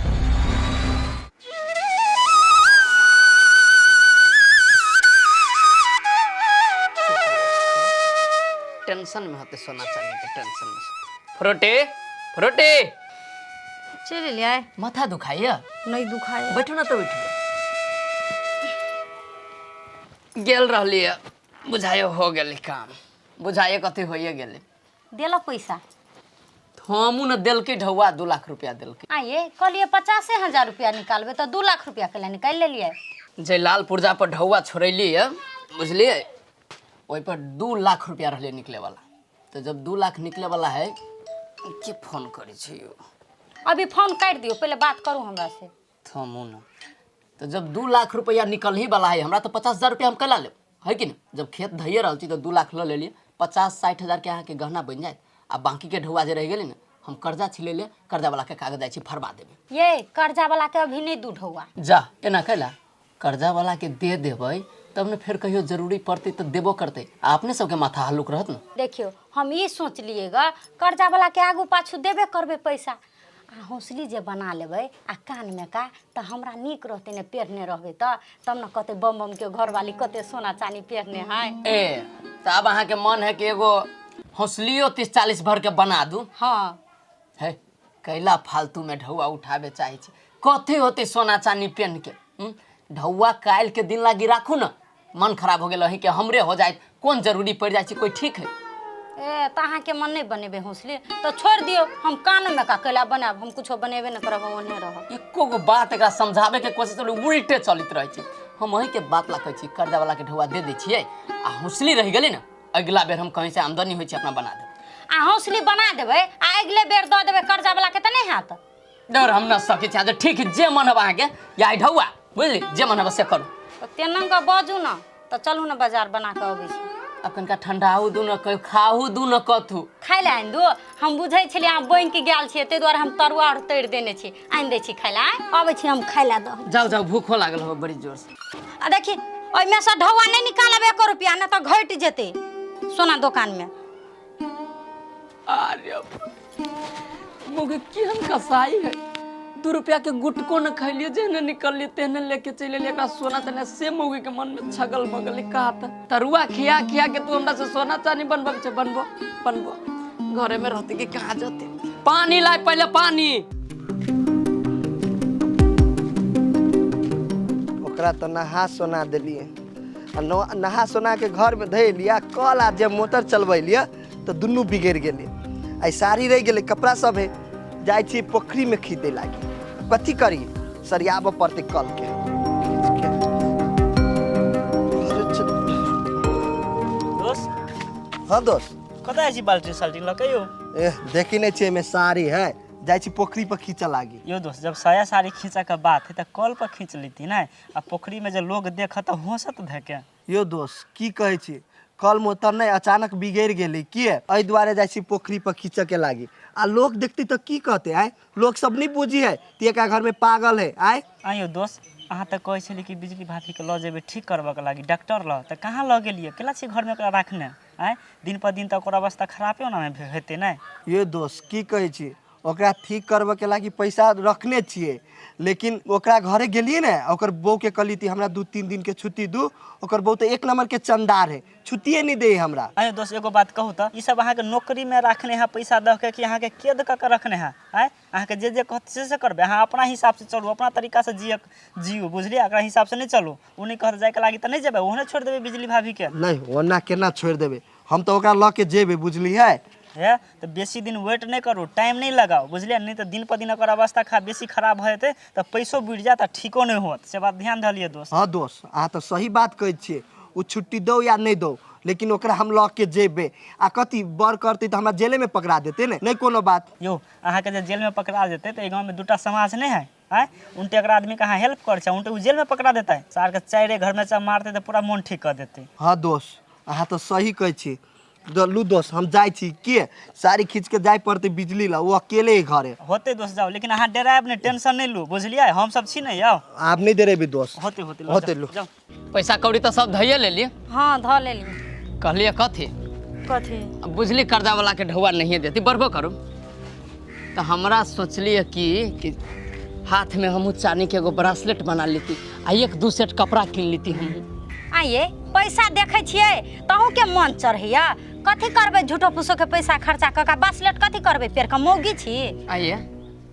टेंशन में होते सोना चांदी के टेंशन में। फ्रूटी फ्रूटी चलि एलियै? माथा दुखाइया? नहि दुखाय। बैठू ना। तो बैठू। गेल रहली है, बुझाइयो हो गेलै काम, बुझाइयो कथी होइए गेलै। देलक पैसा? हमू ने देलकै ढौआ, 2 लाख रुपया देलकै। आइए कहलियै 50,000 रुपया निकालबै तऽ 2 लाख रुपया कैला निकालि लेलियै? जे लाल पुर्जा पर ढौआ छोड़ैली है, बुझलियै, ओहि पर 2 लाख रुपया रहलै निकले वाला। तऽ जब 2 लाख निकले वाला है, के फोन करै छै यौ? अभी फोन काटि दियौ, पहिले बात करू हमरा से। थमू ने। तऽ जब 2 लाख रुपया निकल ही वाला है हमरा, तऽ 50,000 रुपया हम कैला लेब, है कि नहि? जब खेत धैये रहल छी तऽ 2 लाख लऽ लेलियै, 50-60 हजार के अहाँके गहना बनि जायत आ बाँकीके ढौआ जे रहि गेलै ने, हम कर्जा छिलेले, कर्जा वाला के कागज जाइ छी फरवा देबै। ये कर्जा वाला के अभी नहि दू ढौआ। जा, एना कैला? कर्जा वाला के दे देबै तब ने फेर कहियो जरूरी पड़तै तऽ देबो करतै आ अपने सबके माथा हल्लुक रहत ने। देखियौ, हम ई सोचलियै ग, कर्जा वाला के आगू पाछू देबे करबै पैसा आ हौसली जे बना लेबै आ कानमे का तऽ हमरा नीक रहतै ने, पेरने रहबै तऽ तब ने कहतै बम बम के घरवाली कते सोना चानी पेरने है। ए तऽ आब अहाँके मन है कि एगो हौसलियो 30-40 भर के बना दू? हाँ। है कैला फालतू में ढौआ उठाबे चाहै छी? कथी होतै सोना चानी पेन के? ढौआ काल्हि के दिन लागी राखू ने। मन खराब हो गेल अहीं के, हमरे हो जाए, कोन जरूरी पड़ि जाइ छै, कोई ठीक है? ए तऽ अहाँके मन नहि बनेबै हौसली तऽ छोड़ि दियौ, हम कानमे का कैला बनायब? हम कुछो बनेबे नहि करब, हम ओहने रहब। एको गो बात एकरा समझाबे के कोशिश करू, उल्टे चलित रहै छै। हम अहीं के बात ला कहै छी, कर्जा वाला के ढौआ दे दै छियै आ हौसली रहि गेलै ने, अगिला बेर हम कहीं से आमदनी होइ छै, अपना बना देब। आ हौसली बना देबै आ अगिले बेर दऽ देबै कर्जा वाला के तऽ नहि हैत? डर हम न सकै छी। अच्छा ठीक है, जे मन हब अहाँके या ढौआ, बुझली, जे मन हब से करू। तऽ तेना कऽ बाजू ने तऽ चलू ने बाजार बना कऽ अबै छी। आब कनिका ठंडाहू दू न, कहियो खाहू दू न कथू। खाय लए आनि दू? हम बुझै छलियै अहाँ बैंक गेल छियै, ताहि दुआरे हम तरुआ आर तरि देने छी। आनि दै छी खाय लए, अबै छी हम, खाय लए दऽ। जाउ जाउ, भूखो लागल हो बड़ी जोर से। आ देखी, ओहिमे से ढौआ नहि निकालब एको रुपया, नहि तऽ घटि जेतै सोना दोकानमे। अरे मुगे केहन कसाई है, 2 रुपया के गुटको न खैलिए, जेहने निकललिए तेहने लेके चलि एलिए एकरा सोना चानी। से मौगी के मन में छगल मगल कहा था, तरुआ खिया खिया के तू हमरा से सोना चानी बनबे छै? बनबो बनबो, घरे में रहते कि कहाँ जते? पानी लाए पहले पानी। ओकरा तऽ नहा सोना देलियै आ नहा सोना के घरमे धैलियै आ कल आ जे मोटर चलबैलियै तऽ दुनू बिगड़ि गेलै। आइ साड़ी रहि गेलै, कपड़ा सब है, जाइ छी पोखरिमे खींचै लागी। कथी करी, सरियाबऽ पड़तै कलके खींचके। दोस्त। हाँ दोस्त। कतऽ जाइ छी बाल्टी साल्टी लऽ के यौ? एह, देखी नहि छियै, एहिमे साड़ी है, जाइ छी पोखरि पर खींचऽ लागी। यौ दोस्त, जब साया साड़ी खींचऽ के बात है तऽ कल पर खींच लेती ने, आ पोखरी में जे लोग देखत तऽ हंसत धके। यौ दोस्त, की कहै छी, कल मोटर नहि अचानक बिगड़ि गेलै, किए एहि दुआरे जाइ छी पोखरि पर खींचऽ के लागी। आ लोग देखतै तऽ की कहतै? आँय, लोग सब नहि बुझी है कि एकरा घरमे पागल है। आँय। आँय यौ दोस्त, अहाँ तऽ कहै छली कि बिजली भाभीके लऽ जेबै ठीक करबऽके लागी डॉक्टर लग, तऽ कहाँ लऽ गेलियै? केला छी घरमे ओकरा राखने? आँय, दिन पर दिन तऽ ओकर अवस्था खरापे होना हेतै ने। ये दोस्त, की कहै छी, ओकरा ठीक करबऽके लागी पैसा रखने छियै, लेकिन ओकरा घरे गेलियै ने, ओकर बहूके कहली कि हमरा 2-3 दिनके छुट्टी दू। ओकर बहू तऽ एक नंबरके चंदार है, छुट्टिए नहि दै हमरा। आँय दोस्त, एगो बात कहू तऽ, ई सब अहाँके नौकरीमे राखने है पैसा दऽ के कि अहाँके कैद कऽ के रखने है? आँय, अहाँके जे जे कहत से से करबै? अहाँ अपना हिसाबसँ चलू, अपना तरीकासँ जिय जियू, बुझलियै? एकरा हिसाबसँ नहि चलू। ओ नहि कहत जाइके लागी तऽ नहि जेबै? ओहने छोड़ि देबै बिजली भाभीके? नहि, ओना केना छोड़ि देबै, हम तऽ ओकरा लऽ के जेबै, बुझलियै? हे तऽ बेसी दिन वेट नहि करू, टाइम नहि लगाउ, बुझलियै? नहि तऽ दिन पर दिन ओकर अवस्था बेसी खराब भऽ जेतै तऽ पैसो बुड़ि जायत आ ठीको नहि होत, से बात ध्यान धऽ लिअ दोस्त। हँ दोस्त, अहाँ तऽ सही बात कहै छियै। ओ छुट्टी दौ या नहि दौ, लेकिन ओकरा हम लऽ के जेबै। आ कथी बड़ करतै तऽ हमरा जेलेमे पकड़ा देतै ने? नहि कोनो बात। यौ, अहाँके जे जेलमे पकड़ा जेतै तऽ एहि गाँवमे दूटा समाज नहि है? आँय, उनटे एकरा आदमीके अहाँ हेल्प करै छै, उनटे ओ जेलमे पकड़ा देतै। सारके चारिे घरमे मारतै तऽ पूरा मोन ठीक कऽ देतै। हँ दोस्त। अहाँ तऽ सही कहै छी। लू दोस्त, हम जाइ छी के साड़ी खींच के जाय पड़तै बिजली ला, ओ अकेले ही घरे। होते दोस्त जाओ, लेकिन अहाँ डरायब नहि, टेंशन नहि लू, बुझलियै? हम सब छी ने यौ। आब नहि डरेबै दोस्त। होते होते होते लू। जाओ। पैसा कौड़ी तऽ सब धैये लेलियै। हाँ, धऽ लेलियै। कहलियै कथी? कथी? अब बुझली कर्जा वाला के ढौआ नहिए देती, बढ़बो करू तऽ हमरा सोचलियै कि हाथ में हमहूँ चानी के एगो ब्रासलेट बना लेती आ एक दू सेट कपड़ा कीन लेती हमहूँ। आइए पैसा देखै छियै तहूँ के मन चढ़ैया। कथी करबै झूठो फूसो के पैसा खर्चा कऽ के? बासलेट कथी करबै पेर कऽ? मौगी छी। आइए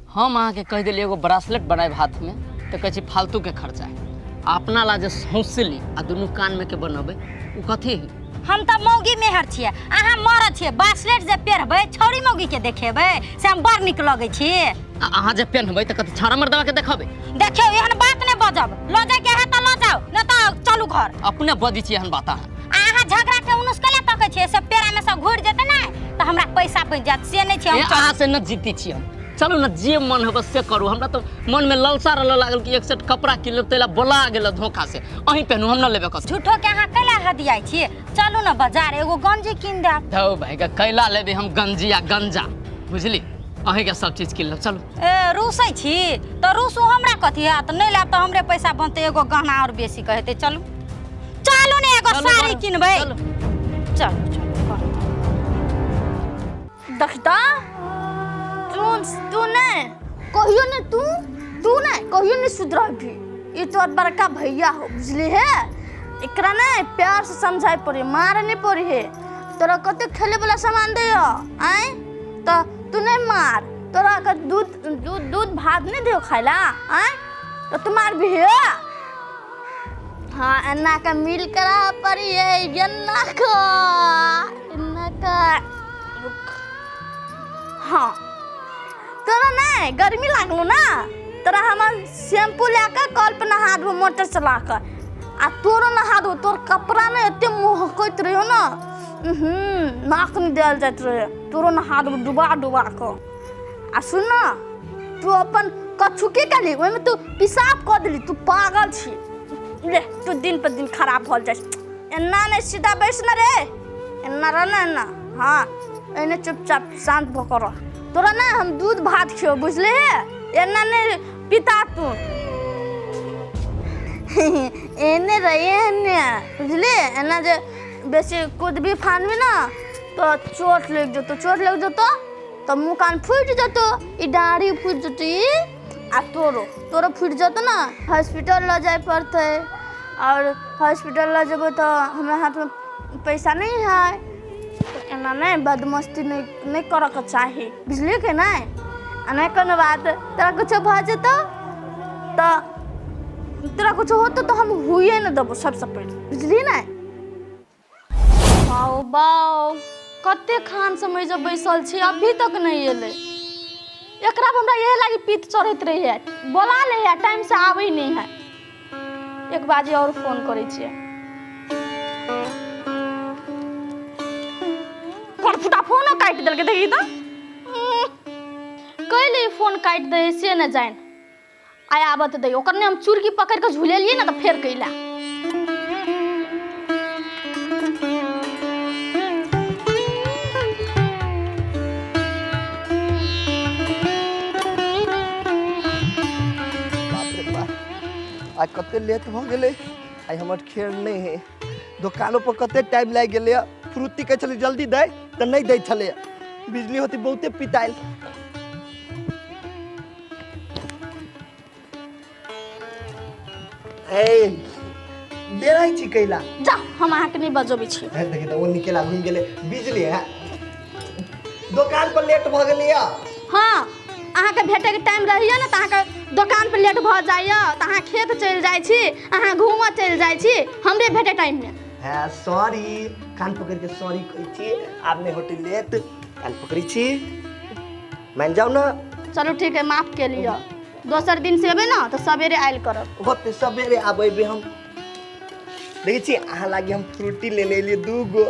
हम अहाँके कहि देलियै एगो ब्रासलेट बनायब हाथमे, तऽ कहै छी फालतूके खर्चा है। आ अपना ला जे सौंसली आ दुनू कानमे के बनेबै, ओ कथी है? हम तऽ मौगी मेहर छियै, अहाँ मरद छियै। बासलेट जे पेरबै छौड़ी मौगी के देखेबै से हम बड़ नीक लगै छी। आ अहाँ जे पेन्हबै तऽ कथी छाड़ा मर्दवा के देखेबै? देखियौ, एहन बात नहि बजब। लऽ जाइके है तऽ लऽ जाउ, नहि तऽ चलू घर। अपने बजै छी एहन बात अहाँ। आ अहाँ झगड़ा के उनुस कले तकै छियै? से पेड़ा में से घुरि जेतै ने तऽ हमरा पैसा बचि जायत, से नहि छै। ए, हम चलू। अहाँ से न जीती छी हम। चलू ने, जे मन होबे से करू। हमरा तऽ मनमे ललसा रहल लागल कि एक सेट कपड़ा कीन लेब, ताहि ला बोला गेल धोखा से। अहीं पेनू, हम न लेबै कसम। झूठो के अहाँ कैला हदियाइ छियै? चलू ने बाजार, एगो गंजी कीन देब। धौ भाई के, कैला लेबै हम गंजी आ गंजा? बुझली, अहींके सब चीज कीन लेब, चलू। ए, रूसै छी तऽ रूसू, हमरा कथी हैत? नहि लेब तऽ हमरे पैसा बनतै, एगो गहना आओर बेसी कहेतै। चलू चलू ने, एगो चलू, साड़ी चलू, किनबै। चलू। चलू चलू करू। देखता तू तू नहीं कहियो नहीं, तू तू नहीं कहियो नहीं सुधरबी। ई तोर बड़का भैया हो, बुझली है? एकरा नहीं प्यार से समझाए पड़ी, मारे नहीं पड़ी है। तोरा कते खेले वाला सामान दे आए तो तू नहीं मार। तोरा का दूध दूध दूध भात नहीं दियो खाइला आए तो तू मार भी है। हाँ, एन्ना का मिल करा पड़ी है, एन्ना का एन्ना का। रुक। हाँ, तोरा नहीं गर्मी लागलो ना, तोरा हम शैम्पू लए कल पर नहा देबो मोटर चला कऽ, आ तोरो नहा देबो। तोर कपड़ा ने एते महकैत रहियो ना, नाक नहि देल जाइत रहे। तोरो नहा देबो डुबा डुबा कऽ। आ सुन ना, तू अपन कछुके केली, ओहिमे तू पेशाब कऽ देली। तू पागल छी ले, तू दिन पर दिन खराब भऽ जाइ छै। एना नहि, सीधा बैस ना रे, एना रह ना, एना। हाँ, एने चुपचाप शांत भऽ कऽ रह। तोरा ना हम दूध भात खियो, बुझले हे? एना नहीं पिता तू, एने रहिए एने, बुझले? एना जे बेसी कूदबी फानबी ना तो चोट लग जतो, चोट लग जतो तो मुँह कान फूटि जतो, ई दाढ़ी फूटि जतो ई, आ तोरो तोरो फूटि जतो ना, हॉस्पिटल लऽ जाय पड़तै। और हॉस्पिटल लऽ जेबै तऽ हमरा हाथमे पैसा नहीं है। तऽ एना नहि बदमस्ती नहि नहि करऽके चाही, बुझलियै कि नहि? आ नहि कोनो बात, तोरा कुछो भऽ जेतौ तऽ, तोरा कुछो होतौ तऽ हम हुए नहि देबौ सबसँ पहिले, बुझलिही ने? बाओ बाओ, कते खान समय जब बैसल छी, अभी तक नहीं एलै। एकरा पर हमरा इहे लागी पीत चढ़ैत रहै, बोला ले है, टाइम से आबै नहीं है। एक बाजी और फोन करै छियै। फुटा फोनो काटि देलकै, देखी तऽ कैले फोन काटि दै से नहि जानि। आइ आबत दै ओकर ने, हम चुरकी पकड़ि कऽ झुलेलियै ने तऽ फेर कैला। बाप रे बाप, आइ कते लेट भऽ गेलै। आइ हमर खेल नहि है। दोकानो पर कते टाइम लागि गेलै। फ्रूटी कहै छलै जल्दी दै तऽ नहि दै छलै। बिजली होती बहुते पितायल। ए, डेराइ छी कैला? जा, हम अहाँके नहि बजबै छी। हे देखी तऽ, ओ निकेला घुमि गेलै। बिजली है, दोकान पर लेट भऽ गेलै। हाँ, अहाँके भेटैके टाइम रहैया ने तऽ अहाँके दोकान पर लेट भऽ जाइया, तऽ अहाँ खेत चलि जाइ छी, अहाँ घूमऽ चलि जाइ छी हमरे भेटै टाइममे। है, सॉरी, कान पकड़ के सॉरी कहै छी। आब नहि होतै लेट, कान पकड़ै छी, मान जाउ ने। चलू ठीक है, माफ के लिअ। दोसर दिन से एबै ने तऽ सवेरे आयल करब। होते, सवेरे आब हम। देखै छी, अहाँ लागी हम फ्रूटी लेने एलियै दू गो।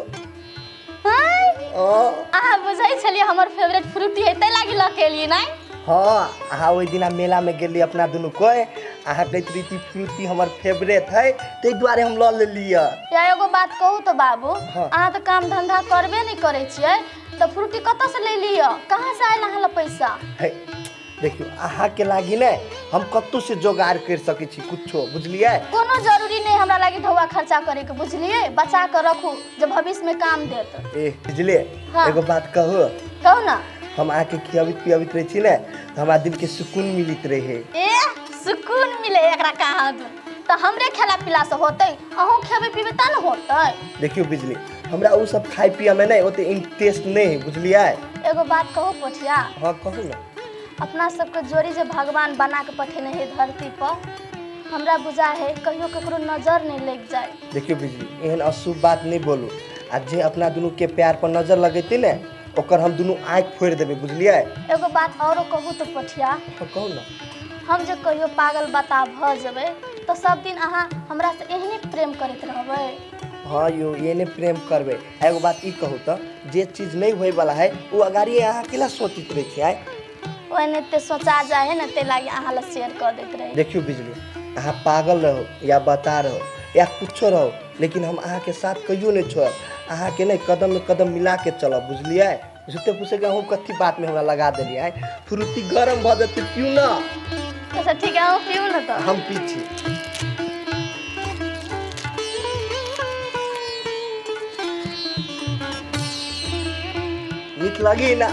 आँय? ओ। अहाँ बुझै छलियै हमर फेवरेट फ्रूटी है, ताहि लागी लऽ के एलियै नहि? हाँ, अहाँ ओहि दिना मेलामे गेलियै अपना दुनू कोइ, अहाँ कहैत रही कि फ्रूटी हमर फेवरेट है, ताहि दुआरे हम लऽ लेलियै। या एगो बात कहू तऽ बाबू, हाँ। अहाँ तऽ काम धंधा करबे नहि करै छियै, तऽ फ्रूटी कतऽसँ ले लिअ? कहाँ से आयल अहाँ लग पैसा? है देखियौ, अहाँके लागी ने हम कतहु से जोगाड़ करि सकै छी कुछो, बुझलियै? कोनो जरूरी नहि हमरा लागी ढौआ खर्चा करैके, बुझलियै? बचा कऽ रखू जे भविष्यमे काम देत। ए बुझलियै? हाँ। एगो बात कहू? कहू ना। हम अहाँके खियाबैत पियाबैत रहै छी ने तऽ हमरा दिलके सुकून मिलैत रहै। ए सुकून मिले एकरा कहाँ दू, तऽ हमरे खेला पीला से होतै? अहूँ खेबै पीबै तऽ ने होतै। देखियौ बिजली, हमरा ओ सब खाय पियमे नहि ओते इंटरेस्ट नहि है, बुझलियै? एगो बात कहू पोठिया? हाँ कहू ने। अपना सबके जोड़ी जे भगवान बना के पठेने है धरती पर, हमरा बुझा है कहियो ककरो नजर नहीं लग जाए। देखियौ बिजली, एहन अशुभ बात नहीं बोलू, आ जे अपना दुनू के प्यार पर नजर लगेतै ने ओकर हम दुनू आँखि फोड़ि देबै, बुझलियै? एगो बात औरो कहू तो पोठिया? हाँ कहू ने। हम जे कहियो पागल बता भऽ जेबै तऽ सब दिन अहाँ हमरा से एहने प्रेम करैत रहबै? हाँ यौ, एहने प्रेम करबै। एगो बात ई कहू तऽ, जे चीज नहीं होइवला है ओ अगाड़िए अहाँ केला सोचैत रहै छियै? ओहने ते सोचा जाइ है ने, ताहि लागी अहाँ लग शेयर कऽ दैत रही। देखियौ बिजली, अहाँ पागल रहो या बता रहो या कुछो रहो, लेकिन हम अहाँके साथ कहियो नहीं छोड़ब। अहाँके नहि कदम में कदम मिला के चलब, बुझलियै? झूठे फूसे के अहूँ कथी बात में हमरा लगा देलियै। फ्रूटी गरम भऽ जेतै, पिउ ना। अच्छा ठीक है, अहूँ पिउ ने तऽ। हम पी छी। मीठ लगी ना?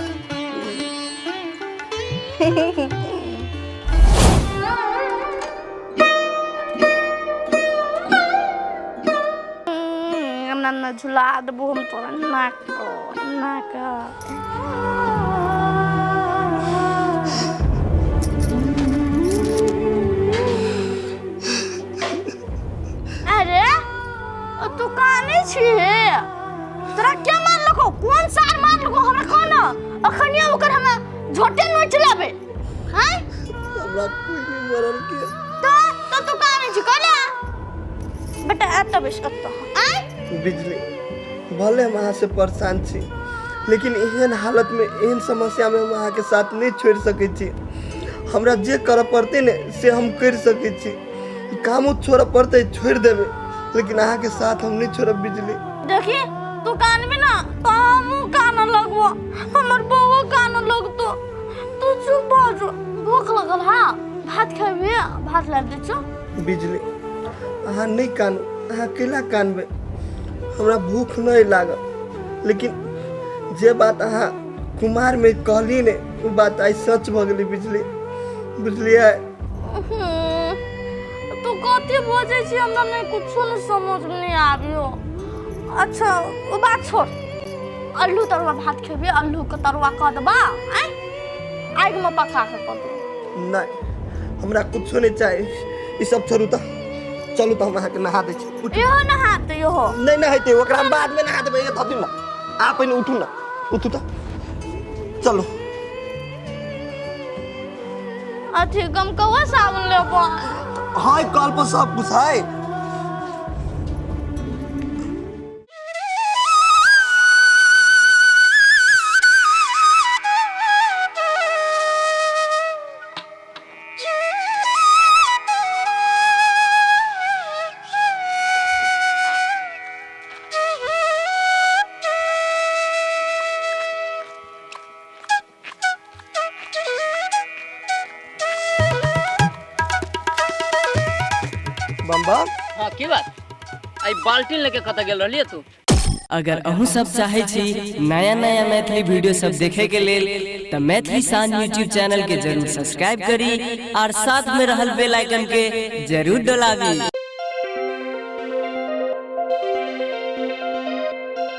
हमरा न झुला देबो हम तोरा नाक नाक। अरे तू कानै छी? तोरा के मारलको? कोन सार मारलको? हमरा कह न, अखनियो ओकर हमरा झोटे नोच लेबै। हैं? हमरा कोई नहीं मरल के। तो तू कानै छी कहला? बेटा एतऽ बैस, एतऽ। आँय बिजली, भले हम अहाँ से परेशान छी, लेकिन एहन हालत में एहन समस्या में हम अहाँके साथ नहीं छोड़ि सकै छी। हमरा जे करऽ पड़तै ने से हम करि सकै छी। कामो छोड़ऽ पड़तै छोड़ि देबै, लेकिन अहाँके साथ हम नहीं छोड़ब बिजली। देखी तू कानबी ना तो हमहूँ कानऽ लगबो, हमर बउओ कानऽ लगतो। तू चुप भऽ जो। भूख लगल हा? भात खेबी? भात लाबि दै छौ। बिजली अहाँ नहीं कानू, अहाँ केला कानबै? हमरा भूख नहीं लागल, लेकिन जे बात अहाँ कुमार में कहली ने ओ बात आइ सच भऽ गेलै बिजली, बुझलियै? तू कथी बजै छी, हमरा नहीं कुछो नहीं समझ में नहीं आबियो। अच्छा ओ बात छोड़, अल्लू तरुआ भात खेबी? अल्लू के तरुआ कऽ देबा? आँय आगि में पका के कऽ देबो। नहीं हमरा कुछो नहीं चाही, ई सब छोड़ू तऽ चलू तऽ हम अहाँके नहा दै छी। उठू। इहो नहाते इहो? नहीं नहेतै, ओकरा हम बाद में नहा देबै। धऽ दियौ ना, अहाँ पहिने उठू ना, उठू तऽ चलू। अथी गमकौआ साबुन लेबो? है कल पर सब कुछ है। बम बम। हाँ की बात, आई बाल्टीन लेके कतऽ गेल रहलियै तू? अगर अहूँ सब चाहे छी नया नया मैथिली वीडियो सब देखे के लेल तऽ मैथिली शान यूट्यूब चैनल के जरूर सब्सक्राइब करी और साथ में रहल बेल आइकन के जरूर डोलाबी।